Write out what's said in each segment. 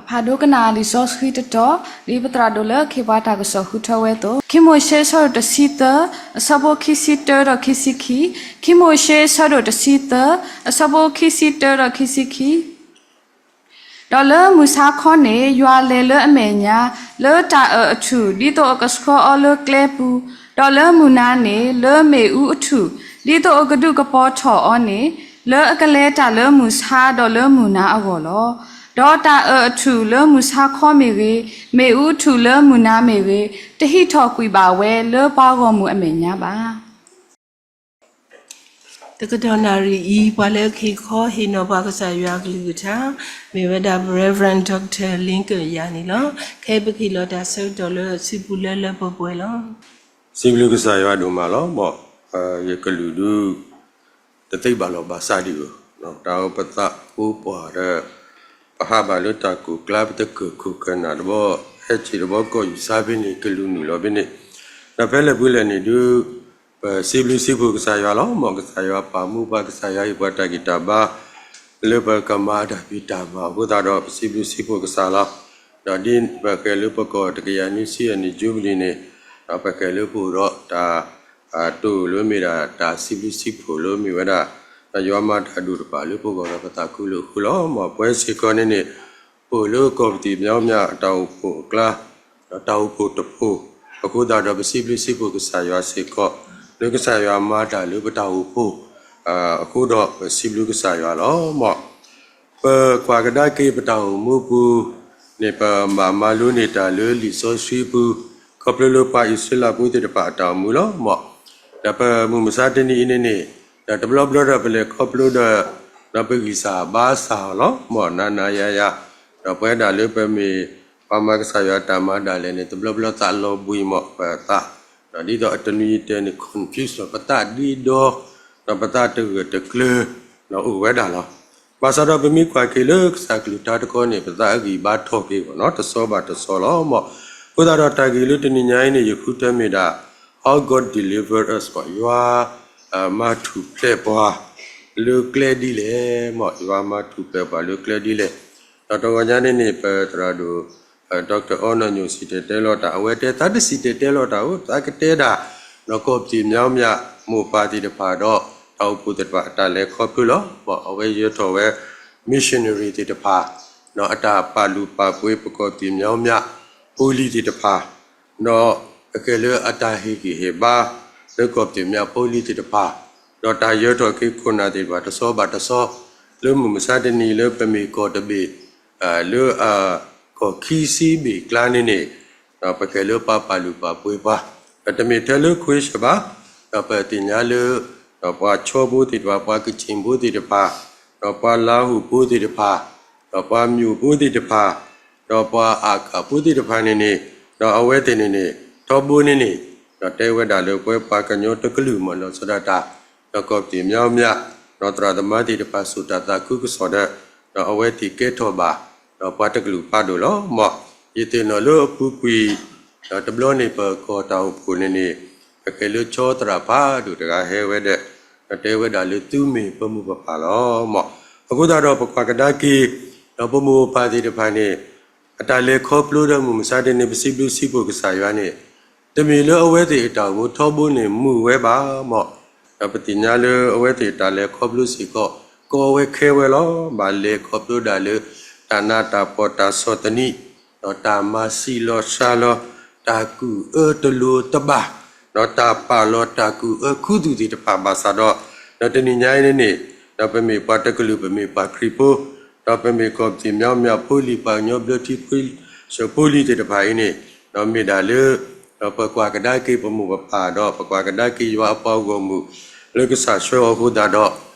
ဖးဒိကနၣ်လံာ်စီဆှံတတီၤ, ဒ်ပသရၣ်ဒိၣ်လၢအခ့အပှၤတၢ်ကစီၣ်ဃုထၢဝဲအသိး, ခံမိၤၡ့အဆၢဒိၣ်တဆံသၢ, အဆၢဖိခံဆံတၢဒီးခံဆံခံ, ခံမိၤၡ့အဆၢဒိၣ်တဆံသၢ, အဆၢဖိခံဆံတၢဒီးခံဆံခံ. ဒီးလၢမုၢ်ဆါခီန့ၣ် ယွၤလဲၤလၢအမဲာ်ညါ လၢတၢ်အၢၣ်အထူၣ် ဒ်သိးအကဆှၢအီၤလၢကျဲပူၤ, ဒီးလၢမုၢ်နၤန့ၣ် လၢမ့ၣ်အူအထူၣ် ဒ်သိးအကဒုးကပီၤထီၣ်အီၤန့ၣ်, လၢအကလဲၤတၢ်လၢမုၢ်ဆါဒီးလၢမုၢ်နၤအဂီၢ်လီၤ. ဒီးတၢ်အၢၣ်အထူၣ်လၢမုၢ်ဆါခီမ့ၢ်ဂ့ၤ, မ့ၣ်အူအထူၣ်လၢမုၢ်နၤမ့ၢ်ဂ့ၤ, တဟံးထီၣ်ကွံာ်ဘၣ်ဝဲလၢပှၤဂီၢ်မုၢ်အမဲာ်ညါဘၣ်. တကတီၢ်နၣ်ရံၣ်အံၤ ပှၤလၢအခ့ခီဟ့ၣ်နီၤပှၤကစၢ်ယွၤအကလုၢ်ကထါ မ့ၢ်ဝဲဒၣ် Reverend Doctor Lincoln ယၤန့ၣ်လီၤ. ခဲအံၤပကဟ့ၣ်လီၤတၢ်ဆၢကတီၢ်လၢ ဆံပူၤလၢလၢပှဲၤပှဲၤလီၤ. စံးဘျုးကစၢ်ယွၤဒိၣ်မးလီၤ. မ်ယကလုၢ်ဒုး တသ့ဘၣ်လီၤဘၣ်စးဒံးဧိၤ, တၢ်အိၣ်ပသးအိၣ်ပှၤဒီး ပဟးဘၣ်လၢတၢ်ကိၢ်ကျါ ပတကၢၢ်ခိၣ်ကနၣ်တဘီ ဟဲဆံးတဘီ ကီၢ်ယူၢ်စါဖဲန့ၣ် ကလူၤနုာ်လီၤဖဲန့ၣ်, ဒီးဖဲလဲၣ်ပူၤလဲၣ်န့ၣ်ဒုး ပစံးဘျုးစံးဖှိၣ်ကစၢ်ယွၤလီၤ. မ်ကစၢ်ယွၤပာ်မူပှၤ ကစၢ်ယွၤဟ့ၣ်ပှၤတၢ်ဂံၢ်တၢ်ဘါ လၢပကမၤတၢ်ဖံးတၢ်မၤအဃိသတးဒီး ပစံးဘျုးစံးဖှိၣ်ကစၢ်လီၤ. ဒီးဒ်ပဃဲၤလၢပကီၢ်တကယၤနွံဆံအနံၣ် Jubilee န့ၣ်, ဒီးပဃဲၤလၢပအိၣ်ဒီးတၢ် တိၢ်လၢမ့ၢ်ဒၣ်တၢ်စံးဘျုးစံးဖှိၣ်လၢမ့ၢ်ဝဲဒၣ် ဒီးယွၤမၤတၢ်ဒိၣ်တဖၣ်လၢပဂီၢ်ဒီးပသးခုလၢအဃိလီၤ. မ်ပဝဲစ့ၢ်ကီးန့ၣ်န့ၣ် ပအိၣ်လၢကီၢ်ပသံၣ်မညီမညီအတၢ်အိၣ်ဖှိၣ်အကျါ ဒီးတၢ်အိၣ်ဖှိၣ်တဖှိၣ်အဃိသတးဒီး ပစံးဘျုးစံးဖှိၣ်ကစၢ်ယွၤစ့ၢ်ကီး လၢကစၢ်ယွၤမၤတၢ်လၢပတၢ်အိၣ်ဖှိၣ် အဃိဒီးပစံးဘျုးကစၢ်ယွၤလီၤ. မ်ပကွၢ်ကဒါက့ၤပတၢ်အိၣ်မူပူၤန့ၣ် ပဘၣ်မၤလိန့ၢ်တၢ်လၢလံာ်စီဆှံပူၤ ခီဖျိလၢပှၤအံၣ်စရ့လးဖိသ့ၣ်တဖၣ်အတၢ်အိၣ်မူလီၤ. မ်ဒီးပမုၢ်မဆါတနံၤအံၤန့ၣ်န့ၣ် ဒီးတဘျီဘျီဒီးပလဲၤခီဖျိဒီး ဒီးပဂံၢ်စၢ်ဘါစၢ်အီၤလီၤ. မ်နၤနၤယၤယၤ ဒီးပဝဲဒၣ်လၢပမ့ၢ်ပှၤမၤကစၢ်ယွၤတၢ်မၤဒၣ်လဲာ်န့ၣ် တဘျီဘျီသးလီၤဘှံး မ်ပသး ဒီးဒ်သိးအတနွံယတဲန့ၣ် confuse ဒီးပသးဒ့ဒီ ဒီးပသးတဂၢၢ်တကျၢၤ ဒီးအိၣ်ဝဲဒၣ်လီၤ. ဘၣ်ဆၣ်ဒီးပမ့ၢ်ကွၢ်က့ၤလၢကစၢ်ကလုၢ်ကထါတခီန့ၣ် ပသးအဂံၢ်ဘါထီၣ်က့ၤအဂီၢ်နီၤ တဆီဘၣ်တဆီလီၤ. မ်အဃိသတးဒီးတၢ်ဂ့ၢ်လၢတနံၤညါအံၤန့ၣ် ယဃုထၢမ့ၢ်ဒၣ် How God deliver us ယွၤ မၤထူၣ်ဖျဲးပှၤ လၢကျဲဒ်လဲၣ်. မ်ယွၤမၤထူၣ်ဖျဲးပှၤလၢကျဲဒ်လဲၣ်. ဒီးတဂီၤညါန့ၣ်န့ၣ် ပသရၣ်ဒိၣ် Doctor အီနီၢ်ညိၣ်စံၣ်တဲၤတဲလီၤတၢ် အဝဲတဲသးတစံၣ်တဲၤတဲလီၤတၢ်ဧိၤ သးကတဲဒၣ် ဒီးကီၢ်ပသံၣ်မညီမညီ မိၢ်ပၢ်သ့ၣ်တဖၣ်ဒီး တၢ်အိၣ်ဖှိၣ်သ့ၣ်တဖၣ်အတၢ်လဲၤခီဖျိလီၤ. မ်အဝဲယၢၤထီၣ်ဝဲ missionary သ့ၣ်တဖၣ် ဒီးအတၢ်ပာ်လုၢ်ပာ်ပှ့ၤပကီၢ်ပသံၣ်မညီမညီ ဖိလံၤသ့ၣ်တဖၣ် ဒီးအကဲလၢအတၢ်ဟ့ၣ်ဂံၢ်ဟ့ၣ်ဘါ လၢကီၢ်ပသံၣ်မညီဖိလံၤသ့ၣ်တဖၣ် ဒီးတၢ်ယၢၤထီၣ်က့ၤခိၣ်နၢ်သ့ၣ်တဖၣ် တဆီဘၣ်တဆီ လၢမုၢ်မဆါတနံၤလၢပမ့ၢ်ကီၢ်တဘ့ၣ် လၢကီၢ်ခံဆံဘ့ၣ်အကျါန့ၣ်န့ၣ် ဒီးပကဲလၢပှၤပာ်လုၢ်ပာ်ပှ့ၤပှၤ ဒီးတမ့ၢ်ထဲလၢ Christian ဘၣ် ဒီးပသ့ၣ်ညါလၢ ဒီးပှၤခၠီဖိသ့ၣ်တဖၣ် ပှၤကခ့ၣ်ဖိသ့ၣ်တဖၣ် ဒီးပှၤလၤဟူၣ်ဖိသ့ၣ်တဖၣ် ဒီးပှၤမၠိၣ်ဖိသ့ၣ်တဖၣ် ဒီးပှၤအးကးဖိသ့ၣ်တဖၣ်န့ၣ်န့ၣ် ဒီးအဝဲသ့ၣ်န့ၣ်န့ၣ် ထီဘိန့ၣ်န့ၣ် ဒီးတဲဝဲဒၣ်လၢပဝဲပှၤကညီတကလုာ်မ့ၢ်လီၤဆီဒၣ်တၢ် ဒီးကီၢ်ပသံၣ်မညီမညီ ဒီးသရၣ်သမါသ့ၣ်တဖၣ် စိာ်တၢ်သးခုကစီၣ်ဒီး ဒီးအဝဲသ့ၣ်ကဲထီၣ်ဘၣ် ဒီးပှၤတကလုာ်ဖးဒိၣ်လီၤ. မ်ယသ့ၣ်နီၣ်လၢအပူၤကွံာ် ဒီးတဘျီန့ၣ်ပကီၢ်တၢ်အိၣ်ဖှိၣ်န့ၣ်န့ၣ် ပကဲလၢဆီသရၣ်ဖးဒိၣ်တဂၤဟဲဝဲဒီး ဒီးတဲဝဲဒၣ်လၢသုမ့ၢ်ပမိၢ်ပပၢ်လီၤ. မ်အဃိသတးဒီးပကွၢ်ကဒါက့ၤ ဒီးပမိၢ်ပပၢ်သ့ၣ်တဖၣ်န့ၣ် အတၢ်လဲၤခီဖျိဒီးမုၢ်မဆါတနံၤ ပစံးဘျုးစံးဖှိၣ်ကစၢ်ယွၤန့ၣ် တမ့ၢ်လၢအဝဲသ့ၣ်အတၢ်အိၣ်မူထီဘိန့ၣ်မုာ်ဝဲဘၣ်. မ်ဒီးပသ့ၣ်ညါလၢအဝဲသ့ၣ်အတၢ်လဲၤခီဖျိစ့ၢ်ကီး ကီဝဲခဲဝဲလီၤ. ဘၣ်လဲၤခီဖျိဒၣ်လၢ တၢ်နးတၢ်ဖှီၣ်တၢ်ဆီၣ်သနံး ဒီးတၢ်မၤဆံးလီၤစှၤလီၤ တၢ်ကူၣ်အၢတလိၤတဘၣ် ဒီးတၢ်ပာ်လီၤတၢ်ကူၣ်အၢခူသူၣ်သ့ၣ်တဖၣ်ဘၣ်ဆၣ်ဒီး ဒီးတနံၤညါအံၤန့ၣ်န့ၣ် ဒီးပမ့ၢ်ပှၤတကလုာ် ပမ့ၢ်ပှၤခရံာ်ဖိ ဒီးပမ့ၢ်ကီၢ်ပသံၣ်မညီမညီဖိလံၤ ပှၤကညီဘျၢထံဖိ ဖိလံၤသ့ၣ်တဖၣ်အံၤန့ၣ် ဒီးမ့ၢ်ဒၣ်လၢ ဒီးပကွၢ်ကဒါက့ၤပမိၢ်ပပၢ်ဒီး ပကွၢ်ကဒါက့ၤယွၤအပှၤဂီၢ်မုၢ် လၢကစၢ်ဆှၢအီၤအဃိသတးဒီး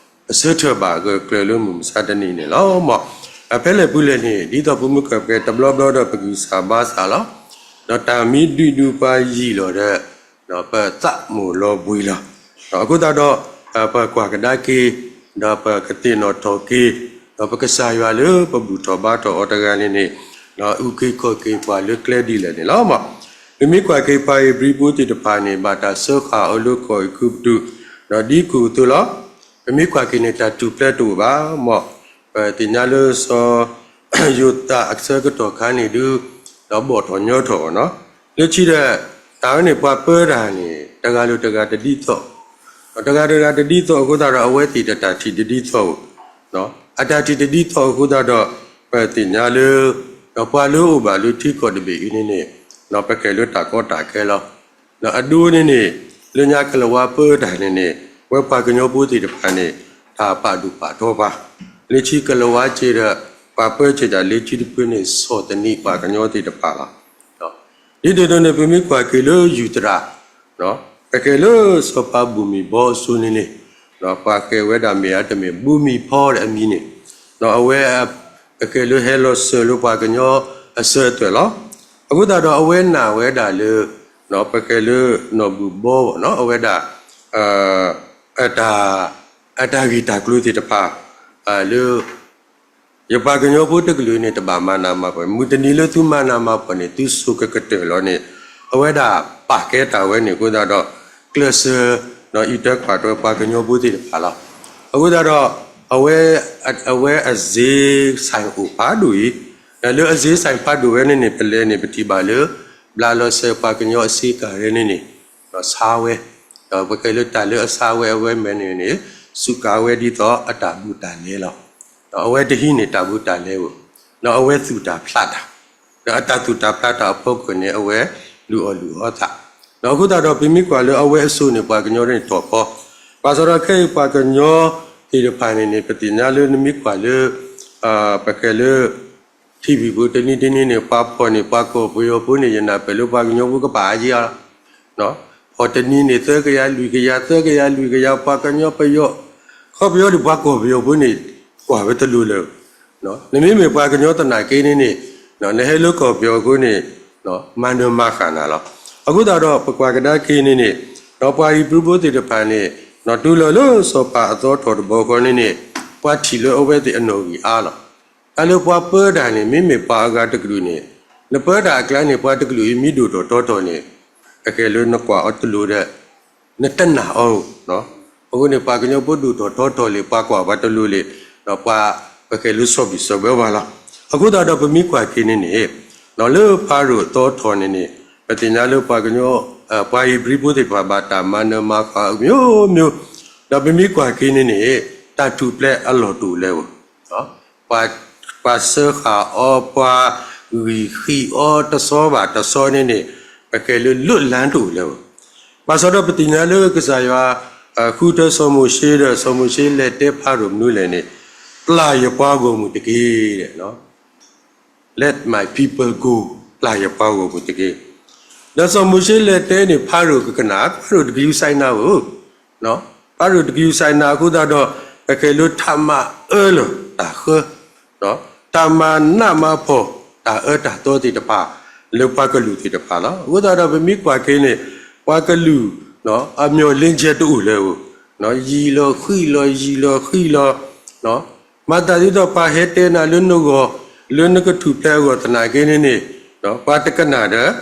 ပဆၢထၢၣ်ဘၣ်ဂၢၢ်ကျၢၤလၢမုၢ်မဆါတနံၤန့ၣ်လီၤ. မ်အဖဲလဲၣ်ပူၤလဲၣ်န့ၣ် ဒ်သိးပမ့ၢ်ကီၢ်ပကဲတဘျီဘျီဒီး ပဂံၢ်စၢ်ဘါစၢ်လီၤ. ဒီးတၢ်မ့ၢ်ဒုးဒုးပှၤယံာ်လီၤဒီး ဒီးပသးမိၢ်လီၤဘှံးလီၤ. ဒီးအဃိသတးဒီး ပကွၢ်ကဒါက့ၤ ဒီးပကသ့ၣ်နီၣ်ထီၣ်က့ၤ ဒီးပကစၢ်ယွၤလၢပဘူၣ်ထီၣ်ဘါထီၣ်အီၤတဂၤန့ၣ်န့ၣ် ဒီးအုၣ်က့ၤခီၣ်က့ၤပှၤလၢကျဲဒ်လဲၣ်န့ၣ်လီၤ. မ် ပမ့ၢ်ကွၢ်က့ၤပှၤဧ့ၤဘြံၤဖိသ့ၣ်တဖၣ်န့ၣ် ဘၣ်တၢ်စၢဃာ်အီၤလၢကီၢ်အဲၤကူပတူး ဒီးဒ်ကိၣ်အသိးလီၤ. ပမ့ၢ်ကွၢ်က့ၤန့ၣ် တၢ်ထူၣ်ဖျဲးတအိၣ်ဘၣ်. မ်ပသ့ၣ်ညါလၢစီၤ ယိၤသးအဆၢကတီၢ်ခါန့ၣ်ဒုး ဒီးဘီၣ်ထီၣ်ညီထီၣ်နီၤ. လၢခံဒီး တၢ်ဝဲန့ၣ်ပှၤပၢတၢ်န့ၣ် တဂၤလၢတဂၤတဒ်သိး, တဂၤတဂၤတဒ်သိးအဃိသတးဒီး အဝဲသ့ၣ်တၢ်ထံၣ်တဒ်သိးဧိၤ, အတၢ်ထံၣ်တဒ်သိးအဃိသတးဒီး ပသ့ၣ်ညါလၢ ဒီးပှၤလၢအအိၣ်ဘၣ်လၢထံကီၢ်တဘ့ၣ်အံၤန့ၣ်န့ၣ် ပကဲလၢတၢ်ကီတၢ်ခဲလီၤ. အဒိန့ၣ်န့ၣ် လၢညါကလၤဝါပၢတၢ်န့ၣ်န့ၣ် ဝဲပှၤကညီဖိသ့ၣ်တဖၣ်န့ၣ် တၢ်ပာ်ဒိၣ်ပာ်ထီပှၤ, လၢခံကလၤဝါစ့ၢ်ဒီး ပှၤပၢစ့ၢ်တၢ်လၢခံတဖုန့ၣ် ဆီၣ်သနံးပှၤကညီသ့ၣ်တဖၣ်လီၤ. ဒ်န့ၣ်အသိးန့ၣ် ပမ့ၢ်ကွၢ်က့ၤလၢယူၤသရၣ် ပကဲလၢစီၤပၤဘူၣ်မံၤဘီအစိၤန့ၣ်န့ၣ် ပှၤဃဲၤဝဲဒၣ်မ့ၢ်အတမ့ၢ် ဘူၣ်မံၤဖီဒီးအမံၤန့ၣ် အဝဲ ပကဲလၢဟဲလီၤစၢၤလၢပှၤကညီအစၢၤအသွဲၣ်လီၤ. အဃိသတးဒီးအဝဲနာ်ဝဲဒၣ်လၢ ပကဲလၢနီၢ်ဘူၣ်ဘီ အဝဲဒၣ် အတၢ်ဂ့ၢ်တၢ်ကျိၤသ့ၣ်တဖၣ် လၢ ယပှၤကညီဖိတကလုာ်န့ၣ် တဘၣ်မၤနးမၤဖှီၣ်, မုၢ်တနံၤလၢသုမၤနးမၤဖှီၣ်န့ၣ် သုစိာ်ကကတၢၢ်လီၤန့ၣ် အဝဲဒၣ်ပာ်ကဲတၢ်ဝဲန့ၣ်အဃိသတးဒီး ကျဲးစၢး အံးထွဲကွၢ်ထွဲပှၤကညီဖိသ့ၣ်တဖၣ်လီၤ. အဃိသတးဒီး အဝဲ အဝဲအစ့ဆိုင်အိၣ်ဖးဒိၣ်အံၤ, လၢအစ့ဆိုင်ဖးဒိၣ်ဝဲန့ၣ်န့ၣ် ပလဲၤန့ၣ် ပထံၣ်ဘၣ်လၢ ဘျးလီၤစဲးပှၤကညီအစ့ကၤရဲန့ၣ်န့ၣ် ဆါဝဲ, ဒီးပကဲလၢတၢ်လၢအဆါဝဲအဝဲမဲာ်န့ၣ်န့ၣ် စူးကါဝဲဒ်သိးအတၢ်ဘူးတၢ်လဲလီၤ. အဝဲတဟံးန့ၢ်တၢ်ဘူးတၢ်လဲဧိၤ, ဒီးအဝဲသူၣ်တၢ်ဖျးတၢ်, ဒီးအတၢ်သူၣ်တၢ်ဖျးတၢ်အဖီခိၣ်န့ၣ် အဝဲလုၢ်အီၣ်လုၢ်အီသး, ဒီးအဃိသတးဒီးပမ့ၢ်ကွၢ်လၢအဝဲအစိၤန့ၣ် ပှၤကညီန့ၣ်ထီၣ်ဖီ, ဘၣ်ဆၣ်ဒီးခဲအံၤပှၤကညီသ့ၣ်တဖၣ်န့ၣ်န့ၣ် ပသ့ၣ်ညါလၢနမ့ၢ်ကွၢ်လၢ ပကဲလၢ ထံၣ်ဘံၣ်ပူၤတနံၤတနံၤန့ၣ် ပှၤဖီၣ်န့ၣ် ပှၤကီၢ်ပယီၤဖိန့ၣ် ယနၢ်ပၢၢ်လၢပှၤကညီဖိကပာ်အါယံၤဧါ, ဖီၣ်တနံၤန့ၣ် သၢကယၤလွံၢ်ကယၤ သၢကယၤလွံၢ်ကယၤ ပှၤကညီပယီၤ, ခီပယီၤဒီးပှၤကီၢ်ပယီၤဖိန့ၣ် ကွၢ်ဝဲတလိၤလၢၤ, နမ့မ့ၢ်ပှၤကညီသနာ်က့န့ၣ်န့ၣ် နဟဲလၢကီၢ်ပယီၤအဃိန့ၣ် မၤနၢၤမၤဃၣ်နၤလီၤ. အဃိသတးဒီးပကွၢ်ကဒါက့ၤန့ၣ်န့ၣ် ပှၤဧ့ၤဘြံၤဖိသ့ၣ်တဖၣ်န့ၣ် တုၤလီၤလၢစီၤပၤအသီထီၣ်တဘျီဃီန့ၣ်န့ၣ် ပှၤထံၣ်လၢအဝဲသ့ၣ်အနီၣ်ဂံၢ်အါလီၤ. တၢ်လၢပှၤပၢတၢ်န့ၣ် မ့မ့ၢ်ပှၤအဂၤတကလုာ်န့ၣ် နပၢတၢ်အကျါန့ၣ် ပှၤတကလုာ်အံၤမ့ၢ်ဒိၣ်ထီၣ်ထီထီၣ်န့ၣ် ပကဲလၢနကွၢ်အီၤတလိၤဒီး နတနာ်အီၤဧိၤ, အဃိန့ၣ် ပှၤကညီဖိဒိၣ်ထီၣ်ထီထီၣ်လံ ပှၤကွၢ်ပှၤတလိၤလံ, ဒီးပှၤ ပကဲလၢစီၣ်ဘံၣ်စီၣ်ဘၢပှၤလီၤ. အဃိသတးဒီးပမ့ၢ်ကွၢ်က့ၤန့ၣ်န့ၣ် လၢဖၤရိၤအသီထီၣ်န့ၣ်န့ၣ် ပသ့ၣ်ညါလၢပှၤကညီ ပှၤဧ့ၤဘြံၤဖိသ့ၣ်တဖၣ်ဘၣ်တၢ်မၤနၢၤမၤဃၣ်အမျိုးမျိုး, ဒီးပမ့ၢ်ကွၢ်က့ၤန့ၣ်န့ၣ် တၢ်ထူၣ်ဖျဲးအလီၢ်တအိၣ်လၢၤဧိၤ ပှၤ ပှၤစၢဃာ်အီၤ ပှၤဂံၢ်ဃံးအီၤတဆီဘၣ်တဆီန့ၣ်န့ၣ် ပကဲလၢလၢၢ်လၢ်တအိၣ်လၢၤဧိၤ, ဘၣ်ဆၣ်ဒီးပသ့ၣ်ညါလၢကစၢ်ယွၤ ဃုထၢစီၤမိၤၡ့ဒီး စီၤမိၤၡ့လဲၤတဲဖၤရိၤမနုၤလဲၣ်န့ၣ် ပျၢ်ယပှၤဂီၢ်မုၢ်တက့ၢ်, Let my people go, ပျၢ်ယပှၤဂီၢ်မုၢ်တက့ၢ်. ဒီးစီၤမိၤၡ့လဲၤတဲန့ၣ် ဖၤရိၤကကနၣ်, ဖၤရိၤတကယူၤစဲးနၤဧိၤ ဖၤရိၤတကယူၤစဲးနၤအဃိသတးဒီး ပကဲလၢတၢ်မၤအၢလီၤတၢ်ဃၢ, တၢ်မၤနးမၤဖှီၣ်တၢ်အၢတၢ်သီသ့ၣ်တဖၣ် လၢပှၤကလုာ်သ့ၣ်တဖၣ်လီၤ. အဃိသတးဒီးပမ့ၢ်ကွၢ်က့ၤန့ၣ် ပှၤကလုာ် အမျှော်လင့်ချက်တအိၣ်လၢၤဧိၤ, ယံာ်လီၤဃံးလီၤ ယံာ်လီၤဃံးလီၤ မၤသးဒ်သိးပှၤဟဲတဲနၤလၢနဂီၢ် လၢနကထူၣ်ဖျဲးအဂီၢ်သနာ်က့န့ၣ်န့ၣ် ပှၤတကနၣ်ဒီး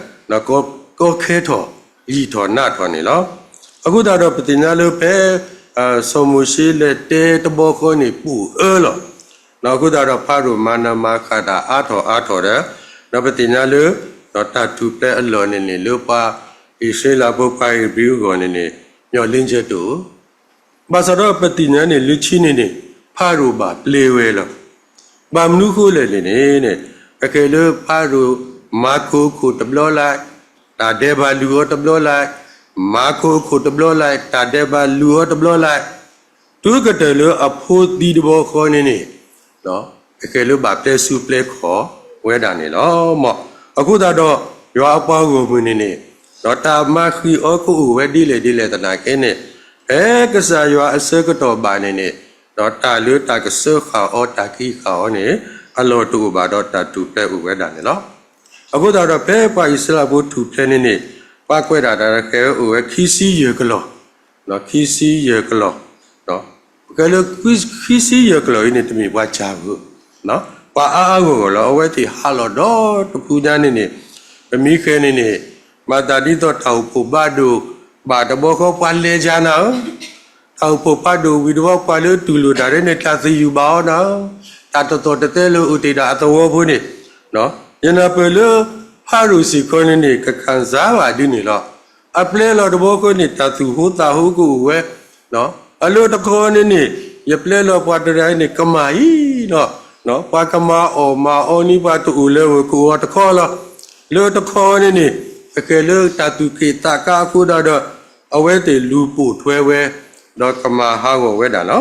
ကီခဲထီၣ် ယံာ်ထီၣ်နးထီၣ်န့ၣ်လီၤ. အဃိသတးဒီးပသ့ၣ်ညါလၢဖဲ စီၤမိၤၡ့လဲၤတဲတဘျီဃီန့ၣ် ပူၤအၢလီၤ. အဃိသတးဒီးဖၤရိၤမၤနၢၤမၤဃၣ်တၢ်အါထီၣ်အါထီၣ်ဒီး ဒီးပသ့ၣ်ညါလၢ တၢ်ထူၣ်ဖျဲးအလီၢ်န့ၣ်န့ၣ် လၢပှၤအံၣ်စရ့လးဖိပှၤဧ့ၤဘြံၤအဂီၢ်န့ၣ်န့ၣ် မျှော်လင့်ချက်တအိၣ် ဘၣ်ဆၣ်ဒီးပသ့ၣ်ညါန့ၣ် လၢခံန့ၣ်န့ၣ် ဖၤရိၤဘၣ်ပျဲဝဲလီၤ. ဘၣ်မနုၤဃိလဲၣ်န့ၣ်န့ၣ် ပကဲလၢဖၤရိၤ မၤခိၣ်အခိၣ်တဘျီလၢ် တၢ်ဒဲးဘးလုၢ်အီၤတဘျီလၢ်, မၤခိၣ်အခိၣ်တဘျီလၢ် တၢ်ဒဲးဘးလုၢ်အီၤတဘျီလၢ်, တုၤကတၢၢ်လၢအဖိသံတဘျီဃီန့ၣ်န့ၣ် ပကဲလၢဘၣ်ပျဲစူပျဲခီၣ်ဝဲဒၣ်န့ၣ်လီၤ. အဃိသတးဒီး ယွၤအပှၤဂီၢ်မုၢ်န့ၣ်န့ၣ် ဒီးတၢ်မၤဃံးအီၤကအိၣ်ဝဲဒ်လဲၣ်ဒ်လဲၣ်သနာ်က့န့ၣ် ဖဲကစၢ်ယွၤအဆၢကတီၢ်ဘၣ်န့ၣ်န့ၣ် ဒီးတၢ်လၢတၢ်ကစၢဃာ်အီၤ တၢ်ကဟံးဃာ်အီၤန့ၣ် အလီၢ်တအိၣ်ဘၣ်ဒီးတၢ်ထူၣ်ဖျဲးအိၣ်ဝဲဒၣ်န့ၣ်လီၤ. အဃိသတးဒီးဖဲပှၤအံၣ်စရ့လးဖိထူၣ်ဖျဲးန့ၣ်န့ၣ် ပှၤကွဲးဒၣ်တၢ်တဃဲၤဝဲအိၣ်ဝဲခံဆံယဲၢ်ကလီၢ် ခံဆံယဲၢ်ကလီၢ် ပကဲလၢ ခံဆံယဲၢ်ကလီၢ်အံၤန့ၣ် တမ့ၢ်ပှၤစှၤဧိၤ, ပှၤအါအါဂီၢ်ဂီၢ်လီၤ. အဝဲသ့ၣ်ဟးလီၤဒီတဖုညါန့ၣ်န့ၣ် ပမ့ၢ်ဃဲန့ၣ်န့ၣ် မၤသးဒ်သိးတၢ်အိၣ်ဖှိၣ်ဘၣ်ဒိၣ်ဘၣ်တဘျီဃီ ပှၤလဲၤယၤနၤဧၢ, တၢ်အိၣ်ဖှိၣ်ဖးဒိၣ်ဝံၤတဘျီ ပှၤလၢတူၢ်လိာ်တၢ်ဒ်န့ၣ် တၢ်သယုၢ်ဘၣ်အီၤနၤဧၢ, တၢ်တသီၣ်တသဲလၢအိၣ်တ့ၢ်ဒၣ်အသဝီဖိန့ၣ်, ယနၢ်ပၢၢ်လၢ ဖၤရိၤစံၣ်ခီန့ၣ်န့ၣ် ကခံစားဘၣ်ဒ်န့ၣ်လီၤ. အပျဲၢ်အလီၢ်တဘျီဃီန့ၣ် တၢ်သူၣ်ဟိသးဟိကအိၣ်ဝဲ, အလၢတခီန့ၣ်န့ၣ် ယပျဲၢ်လီၤပှၤတဂၤန့ၣ် ကမၣ်အံၤလီၤ. ပှၤကမၤအီၣ်မၤအီန့ၢ်ပှၤတအိၣ်လၢၤဝဲ ကအိၣ်အီၤတခီလီၤ. လၢတခီန့ၣ်န့ၣ် ကကဲလၢတၢ်သူၣ်က့ၣ်သးကါအဃိသတးဒီး အဝဲသ့ၣ်လူၤပိာ်ထွဲဝဲ, ဒီးကမၤဟးဂီၤဝဲဒၣ်လီၤ.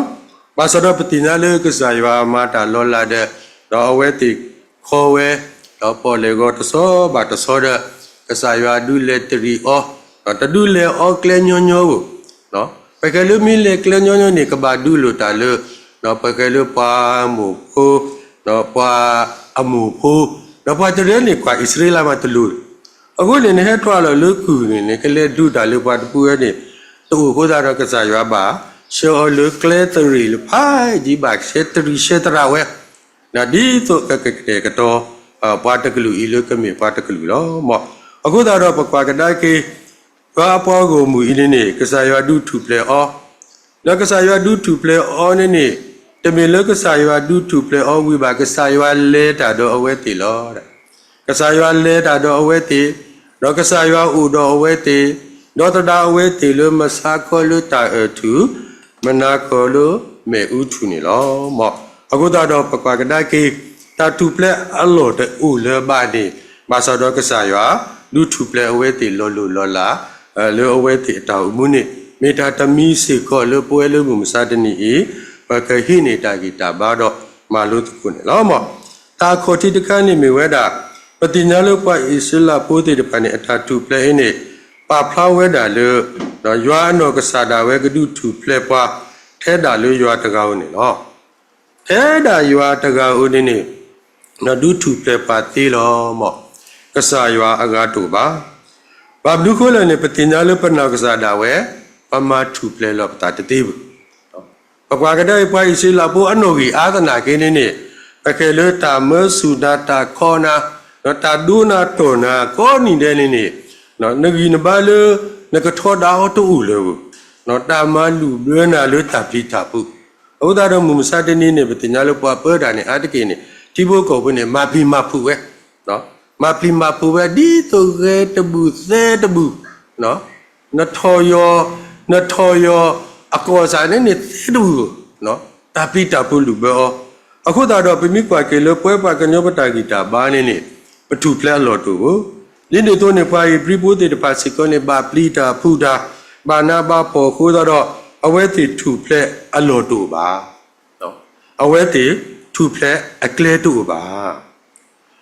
ဘၣ်ဆၣ်ဒီးပသ့ၣ်ညါလၢကစၢ်ယွၤမၤတၢ်လီၤလးဒီး, ဒီးအဝဲသ့ၣ်ခီဝဲ, ဒီးပီၣ်လဲၣ်ဂီၤတဆီဘၣ်တဆီဒီး ကစၢ်ယွၤဒုးလဲၤတရံးအီၤ, ဒီးတဒုးလဲၤအီၤကျဲညီညီဧိၤ ပကဲလၢမ့ၢ်လဲၤကျဲညီညီန့ၣ် ကဘၣ်ဒုးလိာ်တၢ်လၢ, ပကဲလၢပှၤမိၢ်ဖိ, ဒီးပှၤအမိၢ်ဖိ, ဒီးပှၤတရၢန့ၣ် ကွၢ်အံၣ်စရ့လးမးတလိၤ, အဃိန့ၣ် နဟဲထီၣ်လီၤလၢကုၢ်န့ၣ် နကလဲၤဒုးတၢ်လၢပှၤတဖုဝဲန့ၣ်, တအိၣ်အဃိသတးဒီးကစၢ်ယွၤဘၣ်ဆှၢအီၤလၢကျဲသရံးလၢဖးယံၤ ဘၣ်ဆှၢတရံးဆှၢသရၣ်ဝဲ, ဒ်သိးကကတဲာ်ကတီၤ ပှၤတကလုာ်အံၤလၢကမ့ၢ်ပှၤတကလုာ်လီၤ. အဃိသတးဒီးပကွၢ်ကဒါက့ၤ ယွၤအပှၤဂီၢ်မုၢ်အံၤန့ၣ်န့ၣ် ကစၢ်ယွၤဒုးထူၣ်ဖျဲးအီၤ, ဒီးကစၢ်ယွၤဒုးထူၣ်ဖျဲးအီၤန့ၣ်န့ၣ်, တမ့ၢ်လၢကစၢ်ယွၤဒုးထူၣ်ဖျဲးအီၤဝံၤဘၣ် ကစၢ်ယွၤလဲၤတၢ်ဒီးအဝဲသ့ၣ်လီၤ. ကစၢ်ယွၤလဲၤတၢ်ဒီးအဝဲသ့ၣ်, ဒီးကစၢ်ယွၤအိၣ်ဒီးအဝဲသ့ၣ်, ဒီးသဒၣ်အဝဲသ့ၣ်လၢမဆါခီလၢတၢ်အၢၣ်ထူၣ်, မနၤခီလၢမ့ၣ်အူထူၣ်န့ၣ်လီၤ. အဃိသတးဒီးပကွၢ်ကဒါက့ၤ တၢ်ထူၣ်ဖျဲးအလီၢ်တအိၣ်လၢၤဘၣ်န့ၣ်, ဘၣ်ဆၣ်ဒီးကစၢ်ယွၤ ဒုးထူၣ်ဖျဲးအဝဲသ့ၣ်လီၤလိၢ်လီၤလး လၢအဝဲသ့ၣ်အတၢ်အိၣ်မူန့ၣ် မ့ၢ်တၢ်တမံၤစ့ၢ်ကီးလၢပဝဲလၢမုၢ်မဆါတနံၤအံၤ ပကဟံးန့ၢ်တၢ်ဂံၢ်တၢ်ဘါဒီးမၤလိသကိးန့ၣ်လီၤ. တၢ်အခီၣ်ထံးတခါန့ၣ်မ့ၢ်ဝဲဒၣ်, ပသ့ၣ်ညါလၢပှၤအံၣ်စရ့လးဖိသ့ၣ်တဖၣ်န့ၣ် အတၢ်ထူၣ်ဖျဲးအံၤန့ၣ် ပာ်ဖျါဝဲဒၣ်လၢ ယွၤအနီၢ်ကစၢ်ဒၣ်ဝဲကဒုးထူၣ်ဖျဲးပှၤ ထဲဒၣ်လၢယွၤတဂၤဧိၤန့ၣ်လီၤ. ထဲဒၣ်ယွၤတဂၤဧိၤန့ၣ်န့ၣ် ဒုးထူၣ်ဖျဲးပှၤသ့လီၤ. ကစၢ်ယွၤအဂၤတအိၣ်ဘၣ်. ဘၣ်မနုၤဃိလဲၣ်န့ၣ် ပသ့ၣ်ညါလၢပနီၢ်ကစၢ်ဒၣ်ဝဲ ပမၤထူၣ်ဖျဲးလီၤပသးတသ့ဘၣ်. ပကွၢ်ကဒါအံၤ ပှၤအံၣ်စရ့လးဖိအနီၣ်ဂံၢ်အါသနာ်က့န့ၣ်န့ၣ်, ပကဲလၢတၢ်မၢဆူၣ်နၤ တၢ်ခီနၤ, ဒီးတၢ်ဒိနၤတီၢ်နၤကိးနံၤဒဲးန့ၣ်န့ၣ်, နဂံၢ်နဘါလၢ နကထီဒါအီၤတအိၣ်လၢၤဘၣ်. တၢ်မၤလုၢ်ဘၢနၤလၢတၢ်ပျံၤတၢ်ဖုး, အဃိသတးဒီးမုၢ်မဆါတနံၤန့ၣ် ပသ့ၣ်ညါလၢပှၤပၢတၢ်န့ၣ် အါတက့ၢ်န့ၣ် ထံဖိကီၢ်ဖိန့ၣ် မၤပျံၤမၤဖုးဝဲ, မၤပျံၤမၤဖုးဝဲ ဒ်သိးဂဲၤတဘူၣ်သဲတဘူၣ်, နထီၣ်ယီၤ, နထီၣ်ယီၤ အကီၢ်စးန့ၣ်န့ၣ် သဲတဘူၣ်, တၢ်ပျံၤတၢ်ဖုးလုၢ်ဘၢအီၤ. အဃိသတးဒီး ပမ့ၢ်ကွၢ်က့ၤလၢပဝဲပှၤကညီပတၢ်ဂံၢ်တၢ်ဘါန့ၣ်န့ၣ်, ပထူၣ်ဖျဲးအလီၢ်တအိၣ်ဘၣ်. ဒ်န့ၣ်အသိးန့ၣ် ပှၤဧ့ၤဘြံၤဖိသ့ၣ်တဖၣ်စ့ၢ်ကီးန့ၣ် ဘၣ်ပျံၤတၢ်ဖုးတၢ်, ဘၣ်နးဘၣ်ဖှီၣ်အဃိသတးဒီး အဝဲသ့ၣ်ထူၣ်ဖျဲးအလီၢ်တအိၣ်ဘၣ်. အဝဲသ့ၣ်ထူၣ်ဖျဲးအကျဲတအိၣ်ဘၣ်.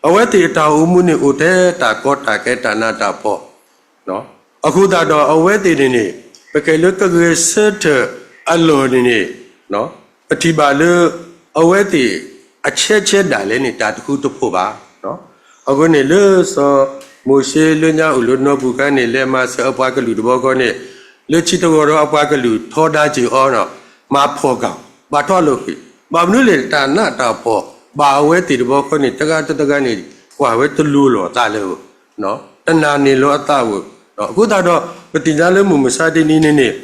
အဝဲသ့ၣ်အတၢ်အိၣ်မူန့ၣ်အိၣ်ထဲတၢ်ကီတၢ်ခဲတၢ်နးတၢ်ဖှီၣ်, အဃိသတးဒီးအဝဲသ့ၣ်န့ၣ်န့ၣ် ပကဲလၢကဂဲၤဆၢထၢၣ်အလီၢ်န့ၣ်န့ၣ်, ပထံၣ်ဘၣ်လၢ အဝဲသ့ၣ်အဆဲးဆဲးဒၣ်လဲာ်န့ၣ် တၢ်တဃူတဖိးဘၣ်. အဃိန့ၣ်လၢစီၤ မိၤၡ့လၢညါအိၣ်လၢနီၢ်ပူၤခါန့ၣ် လဲၤမၤစၢၤအပှၤကလုာ်တဘျီဃီန့ၣ်, လၢခံတဂီၤဒီးအပှၤကလုာ်ထီဒါက့ၤအီၤ, မၤဖှီၣ်ကၢ်, ဘၣ်ထွးလိာ်ဃံၣ်, ဘၣ်မနုၤလဲၣ် တၢ်နးတၢ်ဖှီၣ် ဘၣ်အဝဲသ့ၣ်တဘျီဃီန့ၣ် တဂၤတဂၤန့ၣ် ကွၢ်ဝဲတလိၤလီၤအသးလၢၤ တနာ်န့ၢ်လီၤအသးဝဲ, အဃိသတးဒီး ပသ့ၣ်ညါလၢမုၢ်မဆါတနံၤန့ၣ်န့ၣ်,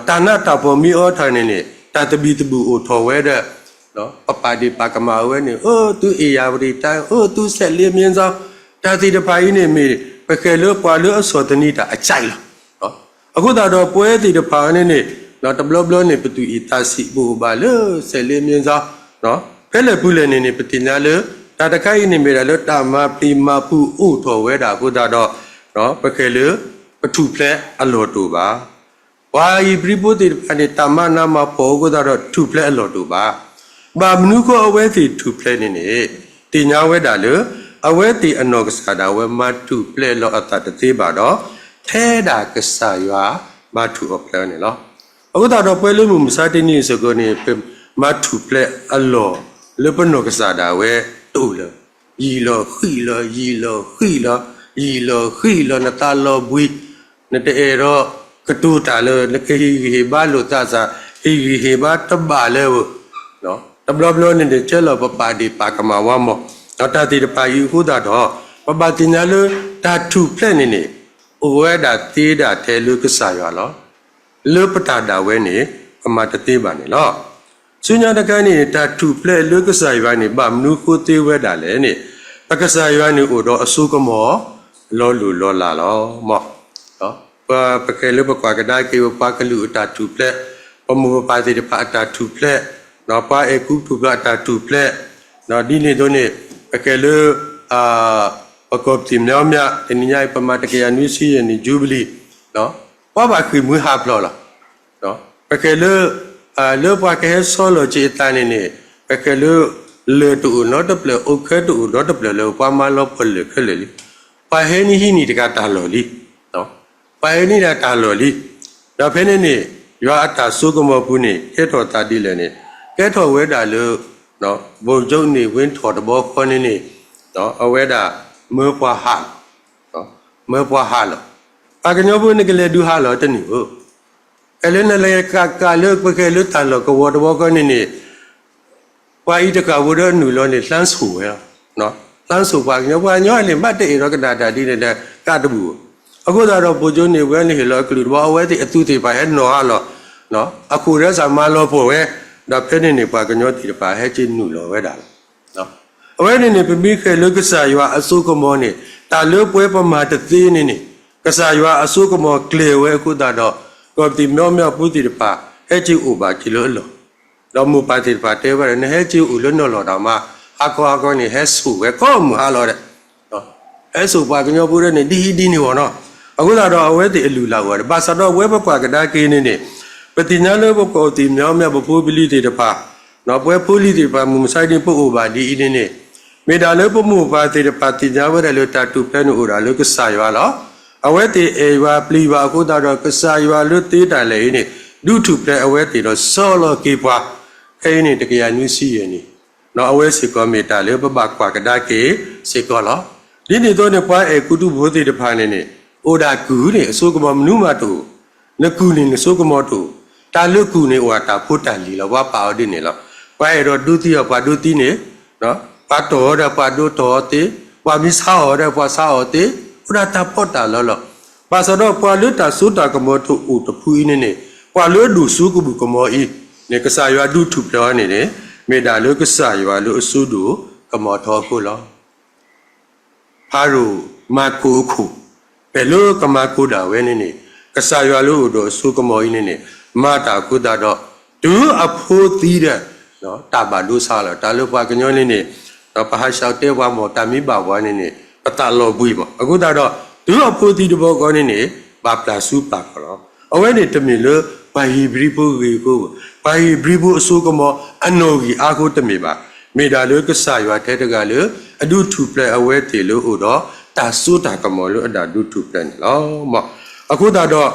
တၢ်နးတၢ်ဖှီၣ်မ့ၢ်အိၣ်ထီၣ်န့ၣ်န့ၣ် တၢ်သဘံၣ်သဘုၣ်အိၣ်ထီၣ်ဝဲဒီး ပပာ်ဒ့ၣ်ပာ်ကမၣ်ဝဲန့ၣ်, အိၣ်သုအ့ၣ်ယၢ်ဝတံၣ်တၢ်, အိၣ်သုဆဲးလ့မ့ၢ်စီ, တၢ်သ့ၣ်တဖၣ်အံၤန့ၣ်မ့ၢ် ပဃဲၤလၢပှၤလၢအဆီၣ်သနံးတၢ်အကၠဲးလီၤ. အဃိသတးဒီးပဝဲသ့ၣ်တဖၣ်န့ၣ်န့ၣ်, တဘျီဘျီန့ၣ် ပသူၣ်အ့ၣ်သးဆံးပအိၣ်ဘၣ်လၢဆဲးလ့မ့ၢ်စီ, ဖဲလဲၣ်ပူၤလဲၣ်န့ၣ်န့ၣ် ပသ့ၣ်ညါလၢ တၢ်တခါအံၤန့ၣ်မ့ၢ်ဒၣ်လၢတၢ်မၤပျံၤမၤဖုးအိၣ်ထီၣ်ဝဲဒၣ်အဃိသတးဒီး, ပဃဲၤလၢ ပထူၣ်ဖျဲးအလီၢ်တအိၣ်ဘၣ်. ပှၤဧ့ၤဘြံၤဖိသ့ၣ်တဖၣ်န့ၣ် တၢ်မၤနးမၤဖှီၣ်အဃိသတးဒီး ထူၣ်ဖျဲးအလီၢ်တအိၣ်ဘၣ်. ဘၣ်မနုၤဃိအဝဲသ့ၣ်ထူၣ်ဖျဲးန့ၣ်န့ၣ်, သ့ၣ်ညါဝဲဒၣ်လၢ အဝဲသ့ၣ်အနီၢ်ကစၢ်ဒၣ်ဝဲမၤထူၣ်ဖျဲးလီၤအသးတသ့ဘၣ်ဒီး, ထဲဒၣ်ကစၢ်ယွၤမၤထူၣ်အီၤဖျဲးန့ၣ်လီၤ. အဃိသတးဒီးပဝဲလၢမုၢ်မဆါတနံၤအံၤစ့ၢ်ကီးန့ၣ် ပမၤထူၣ်ဖျဲးအလီၢ် လၢပနီၢ်ကစၢ်ဒၣ်ဝဲတအိၣ်လၢၤ. ယံာ်လီၤဃံးလီၤ, ယံာ်လီၤဃံးလီၤ, ယံာ်လီၤဃံးလီၤ, နသးလီၤဘှံး, နတအဲၣ်ဒိးကတိၤတၢ်လၢ နကဟ့ၣ်ဂံၢ်ဟ့ၣ်ဘါလိာ်သးစၢ်, ဟ့ၣ်ဂံၢ်ဟ့ၣ်ဘါတဘၣ်လၢၤ. တဘျီဘျီန့ၣ်န့ၣ် ကဲလီၤပပာ်ဒ့ၣ်ပာ်ကမၣ်ဝဲမး, ဒီးတၢ်သ့ၣ်တဖၣ်အံၤအဃိသတးဒီး, ပဘၣ်သ့ၣ်ညါလၢ တၢ်ထူၣ်ဖျဲးန့ၣ်န့ၣ် အိၣ်ဝဲဒၣ်သ့ဒၣ်ထဲလၢကစၢ်ယွၤလီၤ. လၢပတၢ်ဒၣ်ဝဲန့ၣ် ပမၤတသ့ဘၣ်န့ၣ်လီၤ. ဆူညါတခါန့ၣ် တၢ်ထူၣ်ဖျဲးလၢကစၢ်ယွၤန့ၣ် ဘၣ်မနုၤဃိသ့ဝဲဒၣ်လဲၣ်န့ၣ်, ပကစၢ်ယွၤန့ၣ်အိၣ်ဒီးအစိကမီၤလီၤလိၢ်လီၤလးလီၤ. ပကဲလၢပကွၢ်ကဒါက့ၤ ပပှၤကလုာ်အတၢ်ထူၣ်ဖျဲး, ပမိၢ်ပပၢ်သ့ၣ်တဖၣ်အတၢ်ထူၣ်ဖျဲး, ပှၤအဲၣ်ကူထူၣ်ဖျဲးအတၢ်ထူၣ်ဖျဲး, ဒ်န့ၣ်အသိးန့ၣ် ပကဲလၢ ပကီၢ်ပသံၣ်မညီမညီ တနံၤညါအံၤ ပမၤတကယၤနွံဆံယဲၢ်နံၣ် Jubilee, ပှၤဘၣ်ဃ့ၢ်မှံဟးဖျိးလီၤ. ပကဲလၢ လၢပှၤကဟဲဆီလီၤက့ၤအသးန့ၣ်န့ၣ် ပကဲလၢ လၢၢ်တအိၣ်နီတဖျၢၣ် အိၣ်ခဲတအိၣ်နီတဖျၢၣ်လၢပှၤမၤလီၤပှီၢ်လၢာ်ခဲလၢာ်လံ. ပှၤဟဲနံၣ်ဟံးနံၣ်တဂၤတၢ်လီၢ်လံ. ပှၤဟဲနံၣ်ဒၣ်တၢ်လီၢ်လံ. ဒီးဖဲန့ၣ်န့ၣ် ယွၤအတၢ်စိကမီၤပူၤန့ၣ် ကဲထီၣ်သးဒ်လဲၣ်န့ၣ် ကဲထီၣ်ဝဲဒၣ်လၢ ဗိုလ်ချုပ်နေဝင်းထီၣ်တဘျီဃီန့ၣ်န့ၣ် အဝဲဒၣ် မၢပှၤဟးလီၤ, မၢပှၤဟးလီၤ. ပှၤကညီဖိန့ၣ်ကလဲၤဒုးဟးလီၤတန့ၢ်ဧိၤ. ဖဲလၢနလဲၤကးကးလၢပကဲလၢတၢ်လီၢ်ကဝီၤတဘျီဃီန့ၣ်န့ၣ် ပှၤအံၤတကးဝဲဒီးနုာ်လီၤန့ၣ် လှမ်းဆိၣ်ဝဲလီၤ. လှမ်းဆိၣ်ပှၤကညီ, ပှၤကညီန့ၣ် ဘၣ်တအဲၣ်ဒိးကနၣ်တၢ်ဒ်န့ၣ်ဒီး ကးတဘူၣ်ဧိၤ. အဃိသတးဒီး ဗိုလ်ချုပ်နေဝင်းန့ၣ်ဟ့ၣ်လီၤအကလုၢ်တဘျီ အဝဲသ့ၣ်အသုးသ့ၣ်တဖၣ်ဟဲနီၤဟးလီၤ, အခိၣ်ဒီးစးမၤလီၤပှီၢ်ဝဲ, ဒီးဖဲန့ၣ်န့ၣ် ပှၤကညီသ့ၣ်တဖၣ်ဟဲက့ၤနုာ်လီၤဝဲဒၣ်လီၤ. အဝဲန့ၣ်န့ၣ် ပမ့ၢ်ဃဲၤလၢကစၢ်ယွၤအစိကမီၤန့ၣ် တၢ်လၢပဝဲပမၤတသ့န့ၣ်န့ၣ် ကစၢ်ယွၤအစိကမီၤကျဲၤဝဲအဃိသတးဒီး ကီၢ်ပသံၣ်မညီမညီအဖိသ့ၣ်တဖၣ် ဟဲက့ၤအိၣ်ဘၣ်က့ၤလၢအလီၢ်, ဒီးမိၢ်ပၢ်သ့ၣ်တဖၣ်တဲဝဲဒၣ် နဟဲက့ၤအိၣ်လၢနီၢ်လီၢ်တၢ်မၤ ဟါခီဟါခီန့ၣ် ဟဲဆိၣ်ဝဲကိးမုၢ်ဟါလီၤဒီး ဟဲဆိၣ်ပှၤကညီဖိဒီးန့ၣ် ဒ်အံၤဒ်န့ၣ်ဝဲနီၤ. အဃိသတးဒီး အဝဲသ့ၣ်အလုၢ်အလၢ်အိၣ်ဝဲဒီး ဘၣ်ဆၣ်ဒီးပဝဲပကွၢ်ကဒါက့ၤန့ၣ်န့ၣ် ပသ့ၣ်ညါလၢပကီၢ်ပသံၣ်မညီမညီ ပဖိပလံၤသ့ၣ်တဖၣ် ပဝဲဖိလံၤသ့ၣ်တဖၣ် မုၢ်မဆါတနံၤ ပအိၣ်ဘၣ်ဒ်အံၤန့ၣ်န့ၣ် မ့ၢ်ဒၣ်လၢပမိၢ်ပၢ်သ့ၣ်တဖၣ်သ့ၣ်ညါဝဲဒၣ်လၢတၢ်ထူၣ်ဖျဲးန့ၣ်အိၣ်ဒၣ်လၢကစၢ်ယွၤလီၤ. အဝဲသ့ၣ်အဲၣ်ယွၤပျံၤယွၤအဃိသတးဒီး ကစၢ်ယွၤလၢသ့တၢ်လဲၣ်အံၤန့ၣ် ဒုးထူၣ်ဖျဲးအဝဲသ့ၣ်ဒီးဆီလီၤက့ၤပှၤ, ခဲအံၤန့ၣ် တကယၤနွံဆံယဲၢ်နံၣ် အဝဲစ့ၢ်ကီးမ့ၢ်တၢ်လၢပဘၣ်ကွၢ်ကဒါက့ၤစ့ၢ်ကီးလီၤ. ဒ်န့ၣ်အသိးန့ၣ် ပှၤအဲၣ်ကူတူၢ်ဖိသ့ၣ်တဖၣ်န့ၣ်န့ၣ် အိၣ်ဒၣ်ကုၢ်န့ၣ် အစိကမီၤမနုၤမးတအိၣ်, နကုၢ်န့ၣ်နစိကမီၤတအိၣ်, တၢ်လၢကုၢ်န့ၣ်အိၣ်အတၢ်ဖိတၢ်လံၤလီၤ. ပှၤပာ်အီၤဒ်န့ၣ်လီၤ. ပှၤအဲၣ်ဒိးဒိသံအီၤ ပှၤဒိသံန့ၣ်, ပှၤတီၢ်အီၤဒီးပှၤဒိတီၢ်အီၤသ့, ပှၤမ့ၢ်ဆါအီၤဒီးပှၤဆါအီၤသ့, အိၣ်ဒၣ်တၢ်ဖီတၢ်လီလီၤ. ဘၣ်ဆၣ်ဒီးပှၤလၢတၢ်စိတၢ်ကမီၤတအိၣ်တဖုအံၤန့ၣ်န့ၣ် ပှၤလၢအဒိၣ်စိကမီၤအံၤန့ၣ် ကစၢ်ယွၤဒုးထူၣ်ဖျဲးအီၤန့ၣ်န့ၣ် မ့ၢ်ဒၣ်လၢကစၢ်ယွၤလၢအစိဒိၣ်ကမီၤထီအဃိလီၤ. ဖၤရိၤမၤကိၢ်အခိၣ်, ဖဲလၢကမၤကိၢ်ဒၣ်ဝဲန့ၣ်န့ၣ် ကစၢ်ယွၤလၢအိၣ်ဒီးအစိကမီၤအံၤန့ၣ်န့ၣ် မၤတၢ်အဃိသတးဒီး တုၤအဖိသံဒီး တၢ်ဘၣ်ဒိဆါလီၤ. တၢ်လၢပှၤကညီန့ၣ်န့ၣ် ပဟးဆှဲးတဲပှၤမ့ၢ် တၢ်မ့ၢ်ဘၣ်ပှၤန့ၣ်န့ၣ် ပသးလီၤဘှံးဘၣ်. အဃိသတးဒီး တုၤအဖိသံတဘျီဃီန့ၣ်န့ၣ် ဘၣ်ပျၢ်ဆူပျၢ်ခီၣ်လီၤ. အဝဲန့ၣ်တမ့ၢ်လၢပှၤဧ့ၤဘြံၤဖိဂ့ၢ်အဃိ, ပှၤဧ့ၤဘြံၤဖိအစိကမီၤအနီၣ်ဂံၢ်အါအဃိတမ့ၢ်ဘၣ်. မ့ၢ်ဒၣ်လၢကစၢ်ယွၤထဲတဂၤလၢ အဒုးထူၣ်ဖျဲးအဝဲသ့ၣ်လၢအိၣ်ဒီး တၢ်စိတၢ်ကမီၤလၢအဒၣ်ဒုးထူၣ်ဖျဲးန့ၣ်လီၤ. အဃိသတးဒီး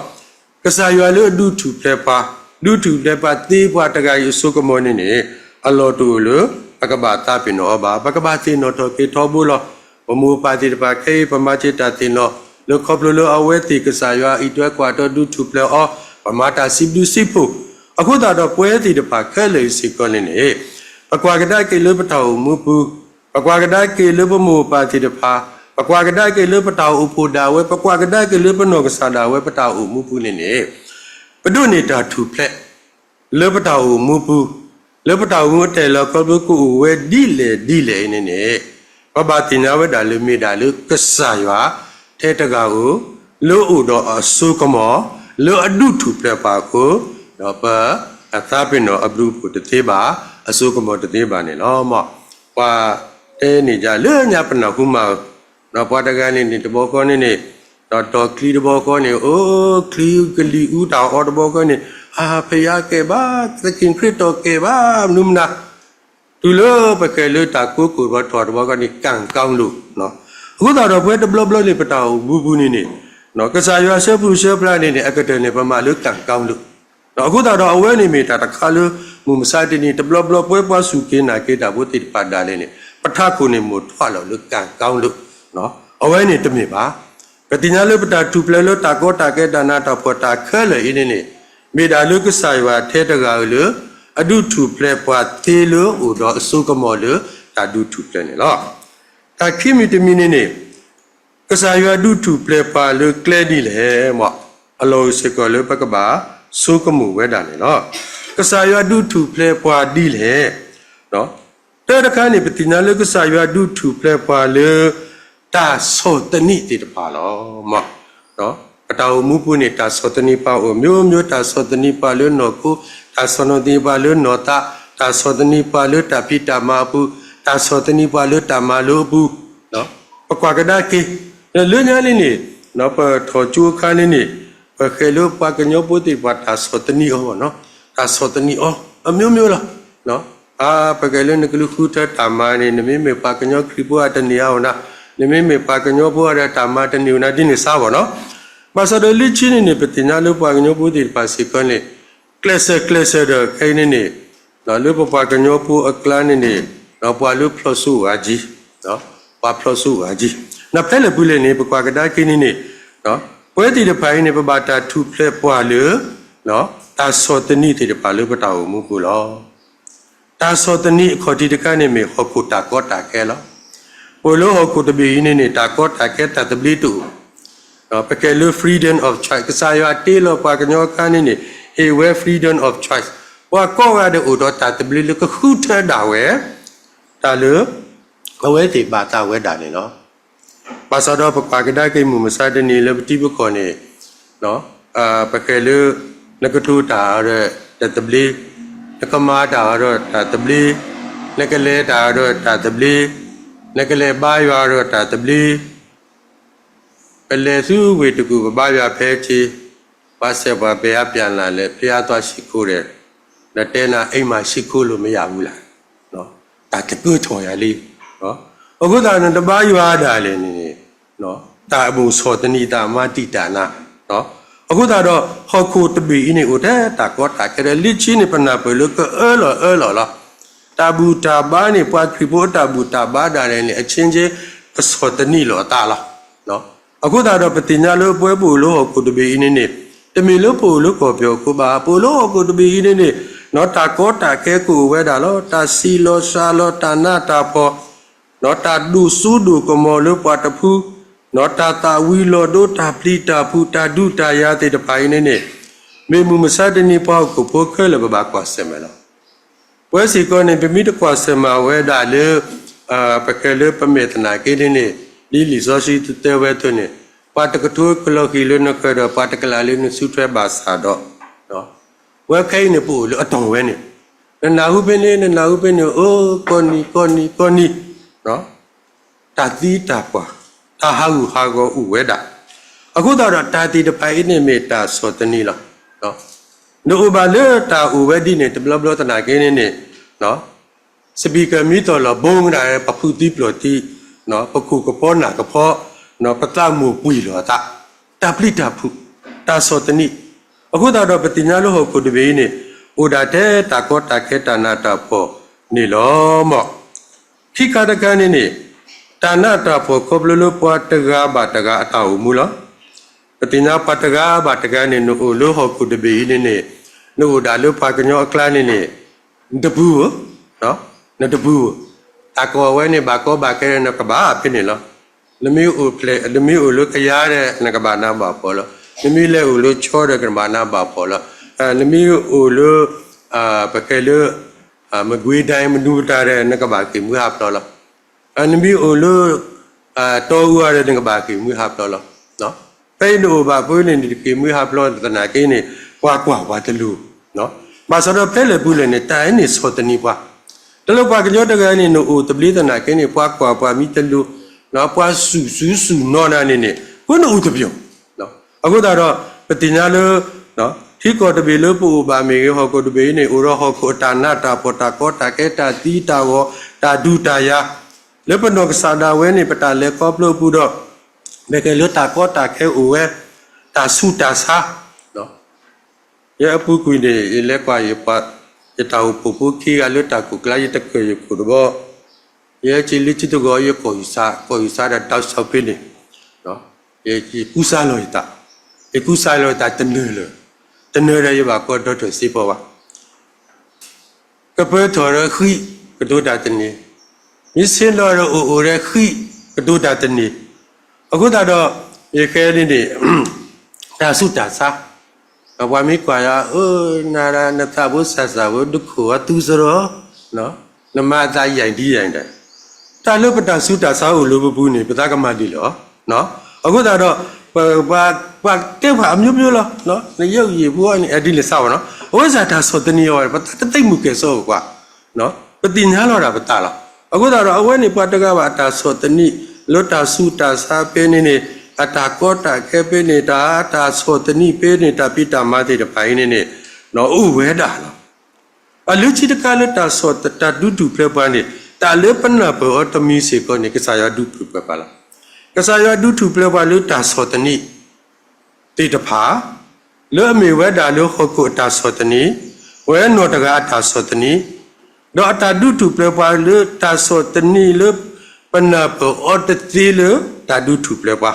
ကစၢ်ယွၤလၢအဒုးထူၣ်ဖျဲးပှၤ, ဒုးထူၣ်ဖျဲးပှၤသ့ပှၤတဂၤအံၤအစိကမီၤန့ၣ်န့ၣ် အလီၢ်တအိၣ်လၢ ပကဘၣ်သးပ့ၤနီၣ်အီၤဘၣ်. ပကဘၣ်သ့ၣ်နီၣ်ထီၣ်က့ၤထီဘိလီၤ. ပမိၢ်ပၢ်သ့ၣ်တဖၣ်ခဲအံၤ ပမၤက့ၤတၢ်သ့ၣ်နီၣ် လၢခီဖျိလၢအဝဲသ့ၣ်ကစၢ်ယွၤအံးထွဲကွၢ်ထွဲဒုးထူၣ်ဖျဲးအီၤ, ပမၤတၢ်စံးဘျုးစံးဖှိၣ်. အဃိသတးဒီးပဝဲသ့ၣ်တဖၣ်ခဲလၢာ်အံၤစ့ၢ်ကီးန့ၣ်န့ၣ် ပကွၢ်ကဒါက့ၤလၢပတၢ်အိၣ်မူပူၤ, ပကွၢ်ကဒါက့ၤလၢပမိၢ်ပၢ်သ့ၣ်တဖၣ်, ပကွၢ်ကဒါက့ၤလၢပတၢ်အိၣ်ဖှိၣ်ဒၣ်ဝဲ, ပကွၢ်ကဒါက့ၤလၢပနီၢ်ကစၢ်ဒၣ်ဝဲပတၢ်အိၣ်မူပူၤန့ၣ်န့ၣ် ပဒိးန့ၢ်တၢ်ထူၣ်ဖျဲး လၢပတၢ်အိၣ်မူပူၤ, လၢပတၢ်အိၣ်မူအတၢ်လီၢ်ခီဖျိကအိၣ်ဝဲဒ်လဲၣ်ဒ်လဲၣ်အံၤန့ၣ်န့ၣ် ပဘၣ်သ့ၣ်ညါဝဲဒၣ်လၢမ့ၢ်ဒၣ်လၢကစၢ်ယွၤထဲတဂၤဧိၤ, လၢအအိၣ်ဒီးအစိကမီၤ, လၢအဒုးထူၣ်ဖျဲးပှၤအဃိ, ဒီးပသးပ့ၤနီၣ်အဘျုးအဖှိၣ်တသ့ဘၣ်, အစိကမီၤတသ့ဘၣ်န့ၣ်လီၤ. ပှၤတဲန့ၢ်ယၤလၢညါပနၢ်ဟူမးဧိၤ, ပှၤတဂၤန့ၣ်န့ၣ် တဘျီဃီန့ၣ်န့ၣ် ဒီးတီၢ်ချံတဘျီဃီန့ၣ် အိၣ် ချံကလံၤအူတၢ်အီတဘျီဃီန့ၣ် အၢ ဖယါကဲဘၣ်, သက့ၣ်ခရံာ်တီၢ်ကဲဘၣ် မနုၤမနုၤ, တုၤလၢပကဲလၢတၢ်ကိးကိၢ်ဘီထီၣ်တဘျီဃီန့ၣ် ကၣ်ကီလိာ်. အဃိသတးဒီးပဝဲတဘျီဘျီန့ၣ် ပတၢ်အိၣ်မူပူၤန့ၣ်န့ၣ် ကစၢ်ယွၤဆှၢပူၤဆှၢဖျါန့ၣ်န့ၣ် အကတၢၢ်န့ၣ် ပမၤလၢကၣ်ကီလိာ်. အဃိသတးဒီးအဝဲန့ၣ်မ့ၢ်တၢ်တခါလၢ မုၢ်မဆါတနံၤ တဘျီဘျီပဝဲပှၤစူၢ်က့ၤနာ်က့ၤတၢ်ဖိသ့ၣ်တဖၣ်ဒၣ်လဲာ်န့ၣ် ပထးခိၣ်န့ၣ်မိၣ်ထွးလီၤလၢကၣ်ကီလိာ်. အဝဲန့ၣ်တမ့ၢ်ဘၣ်. ပသ့ၣ်ညါလၢပတၢ်ထူၣ်ဖျဲးလၢတၢ်ကီတၢ်ခဲတၢ်နးတၢ်ဖှီၣ်တၢ်ခဲလၢာ်အံၤန့ၣ်န့ၣ် မ့ၢ်ဒၣ်လၢကစၢ်ယွၤထဲတဂၤဧိၤလၢ အဒုးထူၣ်ဖျဲးပှၤသ့လၢအအိၣ်ဒီးအစိကမီၤလၢတၢ်ဒုးထူၣ်ဖျဲးန့ၣ်လီၤ. တၢ်ခံမံၤတမံၤန့ၣ်န့ၣ် ကစၢ်ယွၤဒုးထူၣ်ဖျဲးပှၤလၢကျဲဒ်လဲၣ်, အလီၢ်အိၣ်စ့ၢ်ကီးလၢပကဘၣ်ဆိကမိၣ်ဝဲဒၣ်န့ၣ်လီၤ. ကစၢ်ယွၤဒုးထူၣ်ဖျဲးပှၤဒ်လဲၣ်. တၢ်တခါန့ၣ် ပသ့ၣ်ညါလၢကစၢ်ယွၤဒုးထူၣ်ဖျဲးပှၤလၢ တၢ်ဆီၣ်သနံးသ့ၣ်တဖၣ်လီၤ. ပတၢ်အိၣ်မူပူၤန့ၣ် တၢ်ဆီၣ်သနံးပှၤအိၣ်မျိုးမျိုး, တၢ်ဆီၣ်သနံးပှၤလၢနီၢ်ခိ, တၢ်ဆီၣ်သနံးပှၤလၢနီၢ်သး, တၢ်ဆီၣ်သနံးပှၤလၢတၢ်ဖံးတၢ်မၤအပူၤ, တၢ်ဆီၣ်သနံးပှၤလၢတၢ်မၤလိအပူၤ, ပကွၢ်ကဒါက့ၤ, လၢညါန့ၣ်န့ၣ် ပထီၣ်ကၠိအခါန့ၣ်န့ၣ် ပဃဲၤလၢပှၤကညီဖိသ့ၣ်တဖၣ် တၢ်ဆီၣ်သနံးအီၤ, တၢ်ဆီၣ်သနံးအီၤ အမျိုးမျိုးလီၤ. အါ ပကဲလၢနကလုၢ်ဃုထၢတၢ်မၤန့ၣ် နမ့မ့ၢ်ပှၤကညီခရံာ်ဖိအတန့ၢ်အါအီၤနၤ, နမ့မ့ၢ်ပှၤကညီဖိအတၢ်မၤတန့ၢ်အီၤနၤ ဒ်န့ၣ်စါဘၣ်နီၤ. ဘၣ်ဆၣ်ဒီးလၢခံန့ၣ်န့ၣ် ပသ့ၣ်ညါလၢပှၤကညီဖိသ့ၣ်တဖၣ်စ့ၢ်ကီးန့ၣ် ကျဲးစၢးကျဲးစၢးဒီးခဲအံၤန့ၣ်န့ၣ် လၢပပှၤကညီဖိအကျါန့ၣ်န့ၣ် ပှၤလၢဖျီၣ်စိဂၤကံ, ပှၤဖျီၣ်စိဂၤကံ, နဖဲလဲၣ်ပူၤလဲၣ်န့ၣ် ပကွၢ်ကဒါက့ၤန့ၣ်န့ၣ် ပဝဲသ့ၣ်တဖၣ်အံၤန့ၣ် ပဘၣ်တၢ်ထူၣ်ဖျဲးပှၤလၢ တၢ်ဆီၣ်သနံးသ့ၣ်တဖၣ်လၢပတၢ်အိၣ်မူပူၤလီၤ. တၢ်ဆီၣ်သနံးအခီၣ်ထံးတခါန့ၣ်မ့ၢ်ဟီၣ်ခိၣ်တၢ်ကီတၢ်ခဲလီၤ. ပအိၣ်လၢဟီၣ်ခိၣ်တဘ့ၣ်အံၤန့ၣ်န့ၣ် တၢ်ကီတၢ်ခဲတၢ်သဘျ့တအိၣ် ပကဲလၢ freedom of choice ကစၢ်ယွၤတ့လီၤပှၤကညီအခါန့ၣ်န့ၣ် ဟ့ၣ်ဝဲ freedom of choice ပှၤကိးဂၤဒဲးအိၣ်ဒီးတၢ်သဘျ့လၢကဃုထၢဒၣ်ဝဲ တၢ်လၢ အဝဲသ့ၣ်ဘၣ်သးဝဲဒၣ်န့ၣ်လီၤ. ဘၣ်ဆၣ်ဒီးပကွၢ်ကဒါက့ၤမုၢ်မဆါတနံၤလၢပထံပကီၢ်န့ၣ် ပကဲလၢ နကတိၤတၢ်ဒီးတၢ်သဘျ့, နကမၤတၢ်ဒီးတၢ်သဘျ့, နကလဲၤတၢ်ဒီးတၢ်သဘျ့, နကလဲၤဘါယွၤဒီးတၢ်သဘျ့ ပလဲၤဆူဝ့ၢ်တကူၣ် ပဘါယွၤဖဲထံ, ပှၤစဲးပှၤပဲာ်အါပျၢ်နၤလဲၣ်, ဖဲအါသွါဆံးခိၣ်ဒီး နတဲနၤ အိမ်မှာ ရှိခိုးလို့မရဘူးလား, တၢ်တကၢထီၣ်ယၤလံ. အဃိသတး နတဘါယွၤဒၣ်လဲာ်န့ၣ်န့ၣ် တၢ်အမိၣ်ဆီၣ်သနံး တၢ်မၤတံာ်တာ်နၤ. အဃိသတးဒီး ဟီၣ်ခိၣ်တဘ့ၣ်အံၤန့ၣ် အိၣ်ထဲတၢ်ကီတၢ်ခဲဒီး လၢခံန့ၣ် ပနၢ်ပၢၢ်လၢကအၢလီၤအၢလီၤလီၤ. တၢ်ဘူၣ်တၢ်ဘါန့ၣ် ပှၤခရံာ်ဖိအတၢ်ဘူၣ်တၢ်ဘါဒၣ်လဲာ်န့ၣ် အချင်းချင်း ကဆီၣ်သနံးလိာ်အသးလီၤ. အဃိသတးဒီး ပသ့ၣ်ညါလၢပဝဲပအိၣ်လၢဟီၣ်ခိၣ်တဘ့ၣ်အံၤန့ၣ်န့ၣ် တမ့ၢ်လၢပအိၣ်လၢကီၢ်ပယီၤခိၣ်ဘၣ်, ပအိၣ်လၢဟီၣ်ခိၣ်တဘ့ၣ်အံၤန့ၣ်န့ၣ် တၢ်ကီတၢ်ခဲကအိၣ်ဝဲဒၣ်လီၤ. တၢ်စံးလီၤစှၤလီၤ တၢ်နးတၢ်ဖှီၣ်, တၢ်ဒိၣ်စိဒိၣ်ကမီၤလၢပှၤတဖု, တၢ်သၣ်ဝံၤလီၤဒိ တၢ်ပျံၤတၢ်ဖုး တၢ်ဒုးတၢ်ယၤသ့ၣ်တဖၣ်အံၤန့ၣ်န့ၣ် မ့ၢ်မုၢ်မဆါတနံၤ ပှၤဟီၣ်ခိၣ်ဖိခဲလၢာ် ပဘၣ်ကွၢ်ဆၢၣ်မဲာ်လီၤ. ပဝဲစ့ၢ်ကီးန့ၣ် ပမ့ၢ်တကွၢ်ဆၢၣ်မဲာ်ဝဲဒၣ်လၢ ပကဲလၢပမဲာ်သနာ်က့န့ၣ်န့ၣ် ဒ်လံာ်စီဆှံတဲဝဲအသိးန့ၣ် ပှၤတကထိကလီၤဃံၤလၢနဃၢၤဒီး ပှၤတကလးလၢနစုထွဲဘၣ်ဆၣ်ဒီး ပဝဲခဲအံၤန့ၣ် ပအိၣ်လၢအတီၢ်ဝဲန့ၣ် နနၢ်ဟူဖဲန့ၣ် နနၢ်ဟူဖဲန့ၣ် အိၣ်ကိးနံၤကိးနံၤကိးနံၤ တၢ်သံတၢ်ပှၢ် တၢ်ဟးဂူာ်ဟးဂီၤအိၣ်ဝဲဒၣ်. အဃိသတးဒီး တၢ်သ့ၣ်တဖၣ်အံၤန့ၣ်မ့ၢ်တၢ်ဆီၣ်သနံးလီၤ. နအိၣ်ဘၣ်လၢတၢ်အိၣ်ဝဲဒ်န့ၣ် တဘျီဘျီသနာ်က့န့ၣ်န့ၣ် စပံးကမံသီၣ်လီၤဘိကဒါ ပဖုးသံပျိာ်သံ, ပခိၣ်ကပီၤနၢ်ကဖီ, ပသးမိၢ်ပှံၢ်လီၤအသး, တၢ်ပျံၤတၢ်ဖုး, တၢ်ဆီၣ်သနံး. အဃိသတးဒီး ပသ့ၣ်ညါလၢဟီၣ်ခိၣ်တဘ့ၣ်အံၤန့ၣ် အိၣ်ဒၣ်ထဲတၢ်ကီတၢ်ခဲတၢ်နးတၢ်ဖှီၣ်န့ၣ်လီၤ. ခံခါတခါန့ၣ်န့ၣ် တၢ်နးတၢ်ဖှီၣ်ခီဖျိလၢပှၤတဂၤဘၣ်တဂၤအတၢ်အိၣ်မူလီၤ. ပသ့ၣ်ညါပှၤတဂၤဘၣ်တဂၤန့ၣ် နအိၣ်လၢဟီၣ်ခိၣ်တဘ့ၣ်အံၤန့ၣ်န့ၣ် နအိၣ်ဒၣ်လၢပှၤကညီအကျါန့ၣ်န့ၣ် နတပူၤဧိၤ, နတပူၤဧိၤ, တၢ်ကိးဝဲန့ၣ် ဘၣ်ကီဘၣ်ခဲဒီး နကဘၣ်ဖဲန့ၣ်လီၤ. နမ့ၢ်အိၣ်ဖျဲၣ် နမ့ၢ်အိၣ်လၢကယၤဒီး နကဘၣ်နးဘၣ်ဖှီၣ်လီၤ. နမ့ၢ်လဲၤအိၣ်လၢခၠီဒီး ကဘၣ်နးဘၣ်ဖှီၣ်လီၤ. နမ့ၢ်အိၣ်လၢ ပကဲလၢ မကွေးတိုင်း မနုၤပတၢ်ဒီး နကဘၣ်ဃ့ၢ်မှံဟးဖျိးလီၤ. နမ့ၢ်အိၣ်လၢ တီအူဒီး နကဘၣ်ဃ့ၢ်မှံဟးဖျိးလီၤ. ဖဲအံၤနအိၣ်ဘၣ်ဖဲန့ၣ် နဃ့ၢ်မှံဟးဖျိးသနာ်က့န့ၣ် ပှၤကွၢ်ပှၤတလိၤ. ဘၣ်ဆၣ်ဒီးဖဲလဲၣ်ပူၤလဲၣ်န့ၣ် တၢ်အံၤန့ၣ်ဆီၣ်သနံးပှၤ တလိၣ်ပှၤကညီတဂၤန့ၣ် နအိၣ်သဘျ့သနာ်က့န့ၣ် ပှၤကွၢ်ပှၤမံတလိၤ, ပှၤစူၢ်စူၢ်စူၢ်နီၢ်နၤန့ၣ်န့ၣ် ဃိနအိၣ်တပျီၤ. အဃိသတးဒီး ပသ့ၣ်ညါလၢ ထံကီၢ်တဘ့ၣ်လၢပအိၣ်ဘၣ်မ့ၢ်ဂ့ၤ ဟီၣ်ခိၣ်တဘ့ၣ်အံၤန့ၣ် အိၣ်ဒီးဟီၣ်ခိၣ်အတၢ်နးတၢ်ဖှီၣ် တၢ်ကီတၢ်ခဲ တၢ်သံတၢ်ဂီၤ တၢ်ဒုးတၢ်ယၤ လၢပနီၢ်ကစၢ်ဒၣ်ဝဲန့ၣ် ပတၢ်လဲၤခီဖျိအပူၤဒီး မ့ၢ်ကဲလၢတၢ်ကီတၢ်ခဲအိၣ်ဝဲ တၢ်ဆူးတၢ်ဆါ ယဲအပူၤကွံာ်န့ၣ် ယလဲၤကွၢ်ယပှၤ ယတၢ်အိၣ်ဖှိၣ်ဖိခံဂၤလၢတၢ်ခိၣ်ကျါ ယတကၢၢ်ယခိၣ်တဘီ, ယဟဲက့ၤလၢထံတဂီၤ ယကိးယူၤဆါ ကိးယူၤဆါဒီး ဒ်သိးဖဲန့ၣ် ယကူစါလီၤယသး, ယကူစါလီၤယသးတနၢၤလၢၤ, တနၢၤဒီးယဘၣ်ကိးဒီးတၢ်စ့ဖီဝါ ကပၢထီၣ်ဒီးဃံး ကတိၤတၢ်တန့ၢ်, မ့ၢ်ဆ့ၣ်နီၤဒီးအိၣ်အိၣ်ဒီးဃံး ကတိၤတၢ်တန့ၢ်, အဃိသတးဒီး ယကဲန့ၣ်န့ၣ် တၢ်ဆူးတၢ်ဆါ, ပှၤမ့ၢ်ကွၢ်ယၤ အၢ နၤဒၣ်နသးဖိစၢ်စၢ်ဖိ ဒုးခိၣ်အီၤသူစရီ, နမၤအသးယံာ်ဒ်ယံာ်ဒၣ်, တၢ်လၢပတၢ်ဆူးတၢ်ဆါအိၣ်လၢပပူၤန့ၣ် ပသးကမၤဒ်လဲၣ်အီၤ. အဃိသတးဒီး ပှၤတဲပှၤအမျိုးမျိုးလီၤ. နယုၢ်ယံာ်ဖိန့ၣ် အဒ်လဲၣ်စးဝဲနီၤ, အဝဲစ့ၢ်တၢ်ဆီၣ်သနံးအီၤ ပသးတသ့ၣ်မုၢ်ကဲၣ်ဆိးကွၢ်, ပသ့ၣ်ညါလီၤဒၣ်ပသးလီၤ. အဃိသတးဒီး အဝဲန့ၣ်ပှၤတဂၤဘၣ်အတၢ်ဆီၣ်သနံး လၢတၢ်ဆူးတၢ်ဆါဖဲန့ၣ်န့ၣ် အတၢ်ကီတၢ်ခဲဖဲန့ၣ် တၢ် တၢ်ဆီၣ်သနံးဖဲန့ၣ် တၢ်ဖံးတၢ်မၤသ့ၣ်တဖၣ်အံၤန့ၣ်န့ၣ် အိၣ်ဝဲဒၣ်လီၤ. အလၢခံတခါလၢတၢ်ဆီၣ်တၢ်ဒုးထူၣ်ဖျဲးပှၤန့ၣ် တၢ်လၢပနၢ်ပၢၢ်အီၤတမံၤစ့ၢ်ကီးန့ၣ် ကစၢ်ယွၤဒုးထူၣ်ဖျဲးပှၤလီၤ. ကစၢ်ယွၤဒုးထူၣ်ဖျဲးပှၤလၢတၢ်ဆီၣ်သနံးသ့ၣ်တဖၣ် လၢအမ့ၢ်ဝဲဒၣ်လၢဟီၣ်ခိၣ်အတၢ်ဆီၣ်သနံး, ပဝဲနီၢ်တဂၤအတၢ်ဆီၣ်သနံး, ဒီးအတၢ်ဒုးထူၣ်ဖျဲးပှၤလၢတၢ်ဆီၣ်သနံးလၢ ပနၢ်ပၢၢ်အီၤတသ့လၢတၢ်ဒုးထူၣ်ဖျဲးပှၤ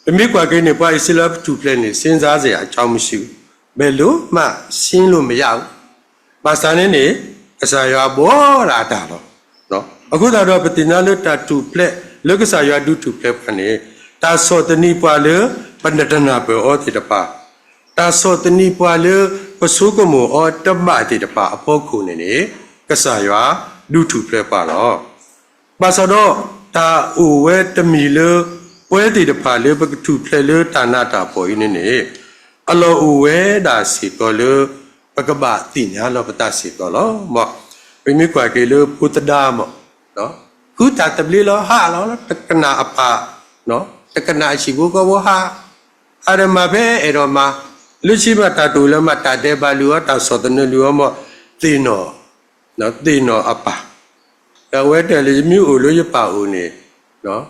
ပမ့ၢ်ကွၢ်က့ၤန့ၣ် ပှၤအံၣ်စရ့လးထူၣ်ဖျဲးန့ၣ် စ့စါစ့အကၠီမဆူၣ်, ဘဲလိမး ဆ့လိမယၣ်အူ, ဘၣ်ဆၣ်န့ၣ်န့ၣ် ကစၢ်ယွၤဘှီဒၣ်အတၢ်လီၤ. အဃိသတးဒီး ပသ့ၣ်ညါလၢတၢ်ထူၣ်ဖျဲး လၢကစၢ်ယွၤဒုးထူၣ်ဖျဲးပှၤန့ၣ် တၢ်ဆီၣ်သနံးပှၤလၢ ပနတနၢ်ပၢၢ်အီၤသ့ၣ်တဖၣ်, တၢ်ဆီၣ်သနံးပှၤလၢ ပဆိကမိၣ်အီၤတဘၣ်သ့ၣ်တဖၣ်အဖီခိၣ်န့ၣ်န့ၣ် ကစၢ်ယွၤဒုးထူၣ်ဖျဲးပှၤလီၤ. ဘၣ်ဆၣ်ဒီး တၢ်အိၣ်ဝဲတမံၤလၢ ပှဲၤသ့ၣ်တဖၣ်လၢပကထူၣ်ဖျဲးလၢတၢ်နးတၢ်ဖှီၣ်အံၤန့ၣ်န့ၣ် အလီၢ်အိၣ်ဝဲဒၣ်စ့ၢ်ကီးလၢ ပကဘၣ်သ့ၣ်ညါလီၤပသးစ့ၢ်ကီးလီၤ. မ်ပမ့ၢ်ကွၢ်က့ၤလၢဖိသဒါမး ဃုတၢ်သဘျ့လီၤ ဟးလီၤ တကနၣ်အပၢ် တကနၣ်အဆံးဖိကီဖိဟး ဟးဒီးမၤဖဲအဲၣ်ဒိးမၤ လၢဆံမးတၢ်တိာ်လၢမး တၢ်ဒဲးဘးလုၢ်အီၤ တၢ်ဆီၣ်သနံးလုၢ်အီၤ မ်သ့ၣ်နီၣ် သ့ၣ်နီၣ်အပၢ် ဒီးအဝဲတဲလၢ ယမ့ၢ်အိၣ်လၢယပၢ်အိၣ်န့ၣ်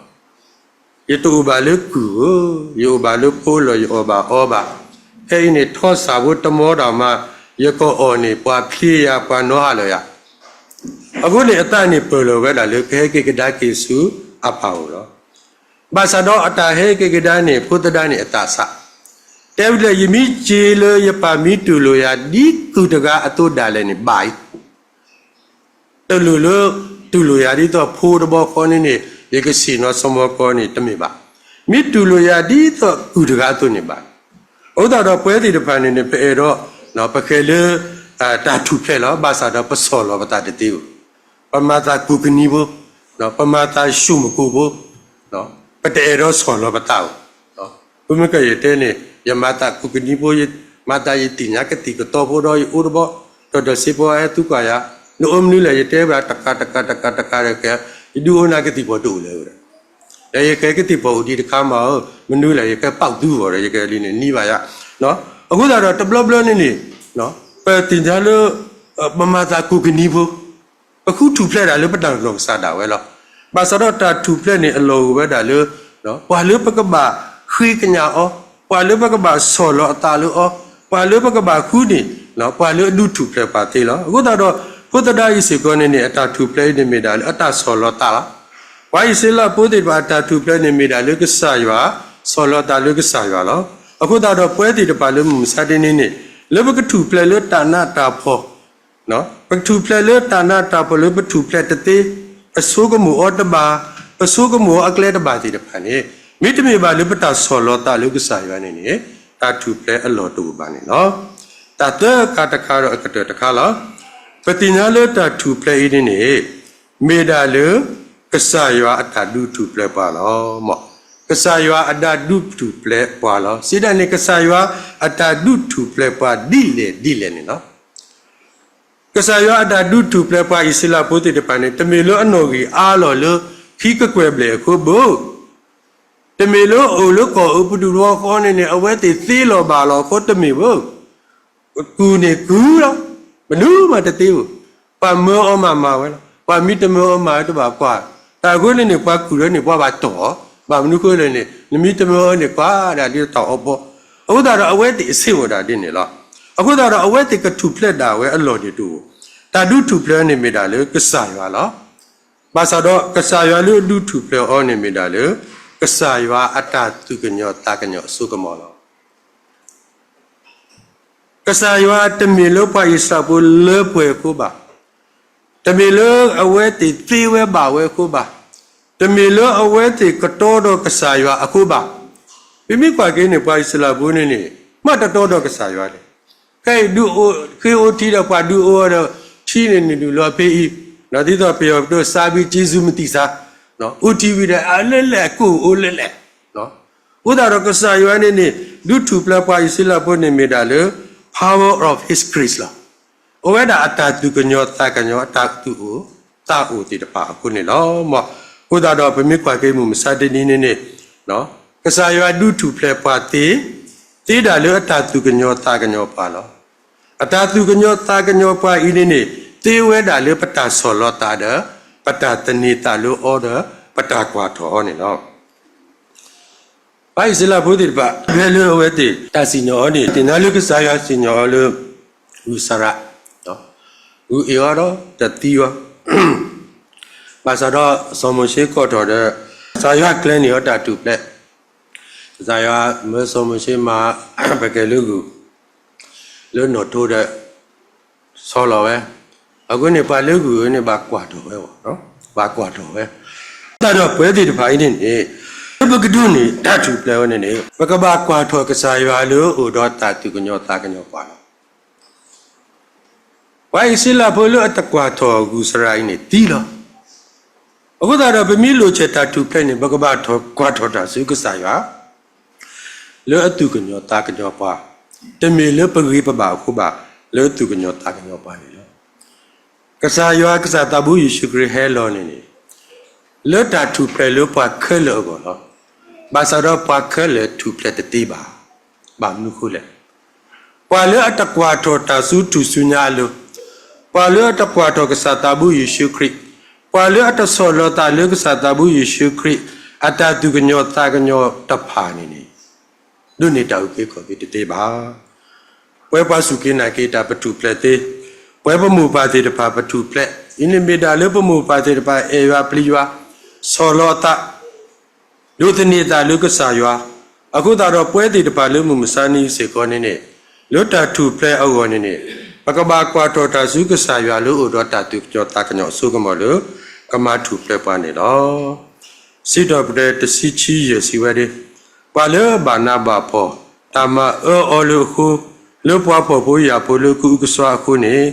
ယတအိၣ်ဘၣ်လၢကုၢ်ဧၢ, ယအိၣ်ဘၣ်လၢဖိလီၤ ယအီၣ်ဘၣ်အီဘၣ်, ဖဲအံၤန့ၣ် ထီၣ်စၢ်ဖိတမီတၢ်မး ယကအီၣ်န့ၣ် ပှၤဖျ့ယၤ ပှၤနီၣ်ဟးလၢယၤ, အဃိန့ၣ် အသးန့ၣ်ပၢၢ်လီၤဝဲဒၣ်လၢ ကဟဲက့ၤကဒါက့ၤဆူအပၢ်အိၣ်လီၤ. ဘၣ်ဆၣ်ဒီးအတၢ်ဟဲက့ၤကဒါန့ၣ် ဖိသဒါန့ၣ်အသးစၢ်, တဲဝဲဒၣ် ယမ့ၢ်စ့လၢယပၢ်မ့ၢ်တူၢ်လိာ်ယၤ ဒ်ကုၢ်တဂၤအသိးဒၣ်လဲာ်န့ၣ် ဘၣ်အံၤ တလိၣ်လၢ တူၢ်လိာ်ယၤဒ်သိးဖိတဘီဃီန့ၣ်န့ၣ် ယကဆ့ၣ်နီၤစီၤမီၤကီးန့ၣ် တမ့ၢ်ဘၣ်. မ့ၢ်တူၢ်လိာ်ယၤဒ်သိးကုၢ်တဂၤအသိးန့ၣ်ဘၣ်. အဃိသတးဒီးပဝဲသ့ၣ်တဖၣ်န့ၣ်န့ၣ် ပအဲၣ်ဒိး ပဃဲၤလၢ တၢ်ထူၣ်ဖျဲးလီၤ. ဘၣ်ဆၣ်ဒီးပဆီၣ်လီၤပသးတသ့ဘၣ်. ပမၤသးကူၣ်ကနံဖိ, ပမၤသးၡိၣ်မကိၣ်ဖိ, ပတအဲၣ်ဒိးဆီၣ်လီၤပသးဘၣ်. မ့မ့ၢ်ကယတဲန့ၣ် ယမၤသးကူၣ်ကနံဖိ, ယမၤသးယသ့ၣ်ညါကသံၣ်ကသီဖိဒီးယအိၣ်တဘီ, ဒီးဒီးစ့ဖိဟဲသူကွၢ်ယၤ, နအိၣ်မနုၤလဲၣ် ယတဲဘၣ်တကးတကးတကးတကးဒီးကဲ, ယဒုးအိၣ်နၤကသံၣ်ဖီၣ်တအိၣ်လၢၤဝဲဒီး, ဒီးယကဲကသံၣ်ဖီၣ်အိၣ်ဒံးတခါမးဧၢ, မနုၤလဲၣ် ယကဲပီၣ်သူဂီၢ်ဒီး ယကဲလံန့ၣ်နံၣ်ဘၣ်ယၤ. အဃိသတးဒီးတဘျီဘျီန့ၣ်န့ၣ် ပသ့ၣ်ညါလၢ ပမၤသးကူၣ်ကနံဖိ ပဃုထူၣ်ဖျဲးဒၣ်လၢပတၢ်လီၢ်ကစၢ်ဒၣ်ဝဲလီၤ. ဘၣ်ဆၣ်ဒီးတၢ်ထူၣ်ဖျဲးန့ၣ်အလီၢ်အိၣ်ဝဲဒၣ်လၢ ပှၤလၢပကဘၣ်ဃ့ကညးအီၤ, ပှၤလၢပကဘၣ်ဆီၣ်လီၤအသးလၢအီၤ, ပှၤလၢပကဘၣ်ဃုန့ၣ် ပှၤလၢအဒုးထူၣ်ဖျဲးပှၤသ့လီၤ. အဃိသတးဒီး ဖိသဒါအံၤစ့ၢ်ကီးန့ၣ်န့ၣ် အတၢ်ထူၣ်ဖျဲးအံၤန့ၣ်မ့ၢ်ဒၣ်လၢအတၢ်ဆီၣ်လီၤသးလီၤ. ပှၤအံၣ်စရ့လးဖိသ့ၣ်တဖၣ်အတၢ်ထူၣ်ဖျဲးန့ၣ်မ့ၢ်ဒၣ်လၢကစၢ်ယွၤ, ဆီၣ်လီၤသးလၢကစၢ်ယွၤလီၤ. အဃိသတးဒီးပဝဲသ့ၣ်တဖၣ်လၢမုၢ်မဆါတနံၤန့ၣ် လၢပကထူၣ်ဖျဲးလၢတၢ်နးတၢ်ဖှီၣ် ပကထူၣ်ဖျဲးလၢတၢ်နးတၢ်ဖှီၣ်လၢပထူၣ်ဖျဲးတသ့, ပဆိကမိၣ်အီၤတဘၣ်, ပဆိကမိၣ်အီၤအကျဲတဘၣ်သ့ၣ်တဖၣ်န့ၣ် မ့တမ့ၢ်ဘၣ်လၢပတၢ်ဆီၣ်လီၤသးလၢကစၢ်ယွၤန့ၣ်န့ၣ် တၢ်ထူၣ်ဖျဲးအလီၢ်တအိၣ်ဘၣ်န့ၣ်လီၤ. တၢ်သၢခါတခါဒီးအကတၢၢ်တခါလီၤ. ပသ့ၣ်ညါလၢတၢ်ထူၣ်ဖျဲးအံၤန့ၣ်န့ၣ် မ့ၢ်ဒၣ်လၢ ကစၢ်ယွၤအတၢ်ဒုးထူၣ်ဖျဲးပှၤလီၤ. မ်ကစၢ်ယွၤအတၢ်ဒုးထူၣ်ဖျဲးပှၤလီၤ. စံးဒၣ်န့ၣ် ကစၢ်ယွၤအတၢ်ဒုးထူၣ်ဖျဲးပှၤဒ်လဲၣ်ဒ်လဲၣ်န့ၣ်လီၤ. ကစၢ်ယွၤအတၢ်ဒုးထူၣ်ဖျဲးပှၤအံၣ်စရ့လးဖိသ့ၣ်တဖၣ်န့ၣ် တမ့ၢ်လၢအနီၣ်ဂံၢ်အါလီၤလၢ ခံကကွဲၢ်ဘျဲၣ်အဃိဘၣ်. တမ့ၢ်လၢအိၣ်လၢကီၢ်အၢပဒူၣ်တဝီဃီန့ၣ်န့ၣ် အဝဲသ့ၣ်သ့လီၤဘၣ်လီၤအဃိတမ့ၢ်ဘၣ်. ကုၢ်န့ၣ်ကုၢ်လီၤ. မနုၤမးတသ့ဘၣ်. ပှၤမၢအီၤမးမၤဝဲလီၤ. ပှၤမ့ၢ်တမၢအီၤမၤဝဲတဘၣ်ကွၢ်. တၢ်အဃိန့ၣ်န့ၣ် ပှၤကုၢ်လၢန့ၣ် ပှၤဘၣ်တီၢ်အီၤ. ဘၣ်မနုၤဃိလဲၣ်န့ၣ် နမ့ၢ်တမၢအီၤန့ၣ် ကွၢ်ဒၣ်လံတၢ်အီၤဘီ. အဃိသတးဒီးအဝဲသ့ၣ်အဆ့ၣ်အိၣ်ဒၣ်ဒ်န့ၣ်လီၤ. အဃိသတးဒီးအဝဲသ့ၣ်ကထူၣ်ဖျဲးဒၣ်ဝဲအလီၢ်န့ၣ်တအိၣ်. တၢ်ဒုးထူၣ်ဖျဲးန့ၣ်မ့ၢ်ဒၣ်လၢကစၢ်ယွၤလီၤ. ဘၣ်ဆၣ်ဒီးကစၢ်ယွၤလၢအဒုးထူၣ်ဖျဲးအီၤန့ၣ်မ့ၢ်ဒၣ်လၢ ကစၢ်ယွၤအတၢ်သူၣ်ကညီၤသးကညီၤအစိကမီၤလီၤ. ကစၢ်ယွၤတမ့ၢ်လၢပှၤအံၣ်စရ့လးဖိလၢပှဲၤအဃိဘၣ်. တမ့ၢ်လၢအဝဲသ့ၣ်သ့ဝဲဘၣ်ဝဲအဃိဘၣ်. တမ့ၢ်လၢအဝဲသ့ၣ်ကတီဒီးကစၢ်ယွၤအဃိဘၣ်. ပမ့ၢ်ကွၢ်က့ၤန့ၣ် ပှၤအံၣ်စရ့လးဖိန့ၣ်န့ၣ် မ့ၢ်တတီဒီးကစၢ်ယွၤလဲၣ်. ခဲအံၤဒုးအိၣ်, ဃ့အိၣ်ထံဒီးပှၤဒုးအိၣ်ဒီး ထံန့ၣ်နုာ်ဒုးလီၤဖဲအံၤ, ဒ်သိးပယီၤပဒိၣ်စါဘံက့ၤစူမတံၢ်စါ, အိၣ်ထံဝံၤဒီးအလၢလဲၣ် အကိၣ်အိၣ်လၢလဲၣ်. အဃိသတးဒီးကစၢ်ယွၤန့ၣ်န့ၣ် ဒုးထူၣ်ဖျဲးပှၤအံၣ်စရ့လးဖိန့ၣ်မ့ၢ်ဒၣ်လၢ power of his grace လီၤ. အိၣ်ဝဲဒၣ်အတၢ်သူၣ်ကညီၤသးကညီၤ အတၢ်သူၣ်အိၣ်သးအိၣ်သ့ၣ်တဖၣ်အဃိန့ၣ်လီၤ. အဃိသတးဒီးပမ့ၢ်ကွၢ်က့ၤမုၢ်မဆါတနံၤန့ၣ်န့ၣ် ကစၢ်ယွၤဒုးထူၣ်ဖျဲးပှၤသ့, သ့ဒၣ်လၢအတၢ်သူၣ်ကညီၤသးကညီၤပှၤလီၤ. အတၢ်သူၣ်ကညီၤသးကညီၤပှၤအံၤန့ၣ်န့ၣ် သ့ဝဲဒၣ်လၢပတၢ်ဆီၣ်လီၤသးဒီး ပတၢ်သန့ၤသးလၢအီၤဒီး ပတၢ်ကွၢ်ထီၣ်အီၤန့ၣ်လီၤ. ပှၤအံၣ်စရ့လးဖိသ့ၣ်တဖၣ် ဖဲလၢအဝဲသ့ၣ်တၢ်စံၣ်ညီၣ်အီၤန့ၣ် သ့ၣ်ညါလၢကစၢ်ယွၤစံၣ်ညီၣ်အီၤလၢ ဂုၢ်စရး, ဂုၢ်အ့ၣ်အီၤဒီးတသံအီၤ, ဘၣ်ဆၣ်ဒီးစီၤမိၤၡ့ကိးထီၣ်ဒီး ကစၢ်ယွၤကျဲၤန့ၢ်အီၤတၢ်ထူၣ်ဖျဲး, ကစၢ်ယွၤမၢစီၤမိၤၡ့မၤ ပကဲလၢဂုၢ် လၢနီၣ်ထိဒီး ဆီလီၤဝဲ, အဃိန့ၣ် ပှၤလၢဂုၢ်အံၤန့ၣ် ဘၣ်ကွၢ်ထီၣ်ဝဲ, ဘၣ်ကွၢ်ထီၣ်ဝဲ, တၢ်ဒီးပဝဲသ့ၣ်တဖၣ်အံၤန့ၣ်န့ၣ် လၢပကဒိးန့ၢ်တၢ်ထူၣ်ဖျဲးဝဲန့ၣ်န့ၣ် ပကဘၣ်ကွၢ်ထီၣ်ကစၢ်ယွၤလၢအအိၣ်ဒီးတၢ်သူၣ်ကညီၤသးကညီၤပှၤလီၤ. ပှၤအံၣ်စရ့လးဖိလၢအတကွၢ်ထီၣ်ဂုၢ်စရးအံၤန့ၣ်သံလီၤ. အဃိသတးဒီးပမ့ၢ်လိာ်ဆဲးတၢ်ထူၣ်ဖျဲးန့ၣ် ပကဘၣ်ကွၢ်ထီၣ်တၢ်ဆူကစၢ်ယွၤ လၢအသူၣ်ကညီၤသးကညီၤပှၤ, တမ့ၢ်လၢပဂ့ၤပဘၣ်အဃိဘၣ် လၢအသူၣ်ကညီၤသးကညီၤပှၤန့ၣ်လီၤ. ကစၢ်ယွၤကစၢ်သးဘိယ့ၣ်ၡူးခရံာ်ဟဲလီၤန့ၣ်န့ၣ် လၢတၢ်ထူၣ်ဖျဲးလၢပှၤခဲလၢာ်အဂီၢ်လီၤ. ဘၣ်ဆၣ်ဒီးပှၤခဲလၢာ်ထူၣ်ဖျဲးတသ့ဘၣ်. ဘၣ်မနုၤဃိလဲၣ်. ပှၤလၢအတကွၢ်ထီၣ်တၢ်ဆူထူၣ်စုညါအလိၤ, ပှၤလၢအတကွၢ်ထီၣ်ကစၢ်သးဘိယ့ၣ်ၡူးခရံာ်, ပှၤလၢအတဆီၣ်လီၤသးလၢကစၢ်သးဘိယ့ၣ်ၡူးခရံာ် အတၢ်သူၣ်ကညီၤသးကညီၤတဖၣ်န့ၣ်န့ၣ် ဒိးန့ၢ်တၢ်အုၣ်က့ၤခီၣ်က့ၤတသ့ဘၣ်. ပဝဲပှၤစူၢ်က့ၤနာ်က့ၤတၢ်ပထူၣ်ဖျဲးသ့, ပဝဲပမိၢ်ပၢ်သ့ၣ်တဖၣ်ပထူၣ်ဖျဲး, အံၤန့ၣ်မ့ၢ်ဒၣ်လၢပမိၢ်ပၢ်သ့ၣ်တဖၣ်အဲၣ်ယွၤပျံၤယွၤ, ဆီၣ်လီၤအသး, ဒိးသန့ၤသးလၢကစၢ်ယွၤ, အဃိသတးဒီးပဝဲသ့ၣ်တဖၣ်လၢမုၢ်မဆါနံၤစ့ၢ်ကီးန့ၣ်န့ၣ်, လၢတၢ်ထူၣ်ဖျဲးအဂီၢ်န့ၣ်န့ၣ်, ပကဘၣ်ကွၢ်ထီၣ်တၢ်ဆူကစၢ်ယွၤလၢအိၣ်ဒီးတၢ်သူၣ်ကညီၤသးကညီၤအစိကမီၤလၢ ကမၤထူၣ်ဖျဲးပှၤန့ၣ်လီၤ. စံးထီၣ်ပတြၢၤတဆံခံယဲၢ်စံးဝဲဒၣ်, ပှၤလၢအဘၣ်နးဘၣ်ဖှီၣ် တၢ်မၤအၢအီၤလၢအဃိ, လၢပှၤဖှီၣ်ဖိယာ်ဖိလၢကအုကစွါအဃိန့ၣ်,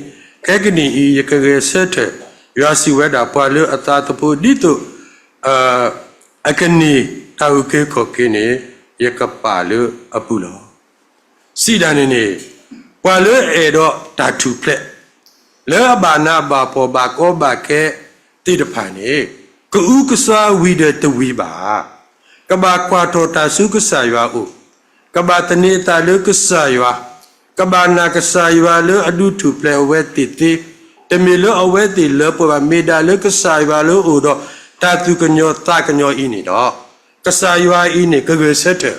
ခဲကနံၣ်အံၤ ယကဂဲၤဆၢထၢၣ်, ယွၤစံးဝဲဒၣ် ပှၤလၢအသးသဖှိဒ်သိး အကန့ၢ်တၢ်အုၣ်က့ၤခီၣ်က့ၤန့ၣ်, ယကပာ်လၢအပူၤလီၤ. စံးဒၣ်န့ၣ်န့ၣ်, ပှၤလၢအအဲၣ်ဒိးတၢ်ထူၣ်ဖျဲး, လၢအဘၣ်နးဘၣ်ဖှီၣ်ဘၣ်ကီဘၣ်ခဲသ့ၣ်တဖၣ်န့ၣ်, ကအုကစွါဝံၤဒီးတဝံၤဘၣ်. ကဘၣ်ကွၢ်ထီၣ်တၢ်ဆူကစၢ်ယွၤအအိၣ်, ကဘၣ်သန့ၤသးလၢကစၢ်ယွၤ, ကဘၣ်နာ်ကစၢ်ယွၤလၢအဒုးထူၣ်ဖျဲးအဝဲသ့ၣ်သ့, တမ့ၢ်လၢအဝဲသ့ၣ်လၢပှဲၤဘၣ်, မ့ၢ်ဒၣ်လၢကစၢ်ယွၤလၢအအိၣ်ဒီး တၢ်သူၣ်ကညီၤသးကညီၤအံၤန့ၣ်ဒီး, ကစၢ်ယွၤအံၤန့ၣ် ကဂဲၤဆၢထၢၣ်,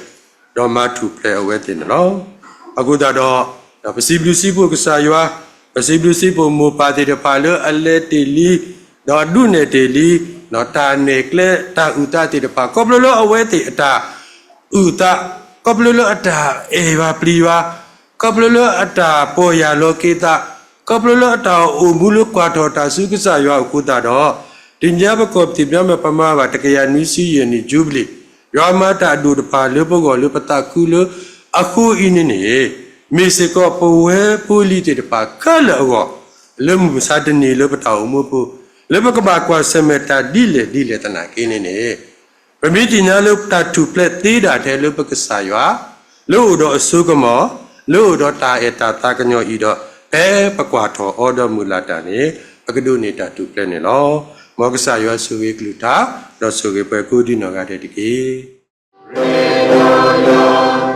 ဒီးမၤထူၣ်ဖျဲးအဝဲသ့ၣ်န့ၣ်လီၤ. အဃိသတးဒီး, ပစံးဘျုးစံးဖှိၣ်ကစၢ်ယွၤ, ပစံးဘျုးစံးဖှိၣ်မိၢ်ပၢ်သ့ၣ်တဖၣ်လၢအလဲၤတ့ၢ်လံ, ဒီးဒုးနဲၣ်တ့ၢ်လံ, ဒီးတၢ်နဲၣ်ကျဲတၢ်အုၣ်သးသ့ၣ်တဖၣ် ခီဖျိလၢအဝဲသ့ၣ်အတၢ်အုၣ်သး, ခီဖျိလၢအတၢ်အဲၣ်ယွၤပျံၤယွၤ, ခီဖျိလၢအတၢ်ပီၢ်ယၢ်လီၤက့ၤသး, ခီဖျိလၢအတၢ်အိၣ်မူလၢကွၢ်ထီၣ်တၢ်ဆူကစၢ်ယွၤအဃိသတးဒီး, ဒ်ညါပကီၢ်ပသံၣ်ဘၣ်မ့ၢ်ပမၤဘၣ်တကယၤနွံဆံယဲၢ်နံၣ် jubilee, ယွၤမၤတၢ်အဒိၣ်တဖၣ်လၢပဂီၢ်လၢပသးခုလၢအဃိအံၤန့ၣ်န့ၣ်, မ့ၢ်စ့ၢ်ကီးပဝဲဖိလံၤသ့ၣ်တဖၣ်ခဲလၢာ်အဂီၢ်, လၢမုၢ်မဆါတနံၤလၢပတၢ်အိၣ်မူအပူၤ, လၢပကဘၣ်ကွၢ်ဆၢၣ်မဲာ်တၢ်ဒ်လဲၣ်ဒ်လဲၣ်သနာ်က့န့ၣ်န့ၣ်, ပမ့ၢ်သ့ၣ်ညါလၢတၢ်ထူၣ်ဖျဲးသ့ဒၣ်ထဲလၢပကစၢ်ယွၤ, လၢအိၣ်ဒီးအစိကမီၤ, လၢအိၣ်ဒီးတၢ်အဲၣ်တၢ်သးကညီၤအံၤဒီး, ဖဲပကွၢ်ထီၣ်အီၤဒီးမုာ်လၤတၢ်န့ၣ်, ပကဒိးန့ၢ်တၢ်ထူၣ်ဖျဲးန့ၣ်လီၤ. မ်ကစၢ်ယွၤဆိၣ်ဂ့ၤကလုၢ်ကထါ, ဒီးဆိၣ်ဂ့ၤပှၤကိးဒံနီၢ်ဂၤဒဲးတက့ၢ်.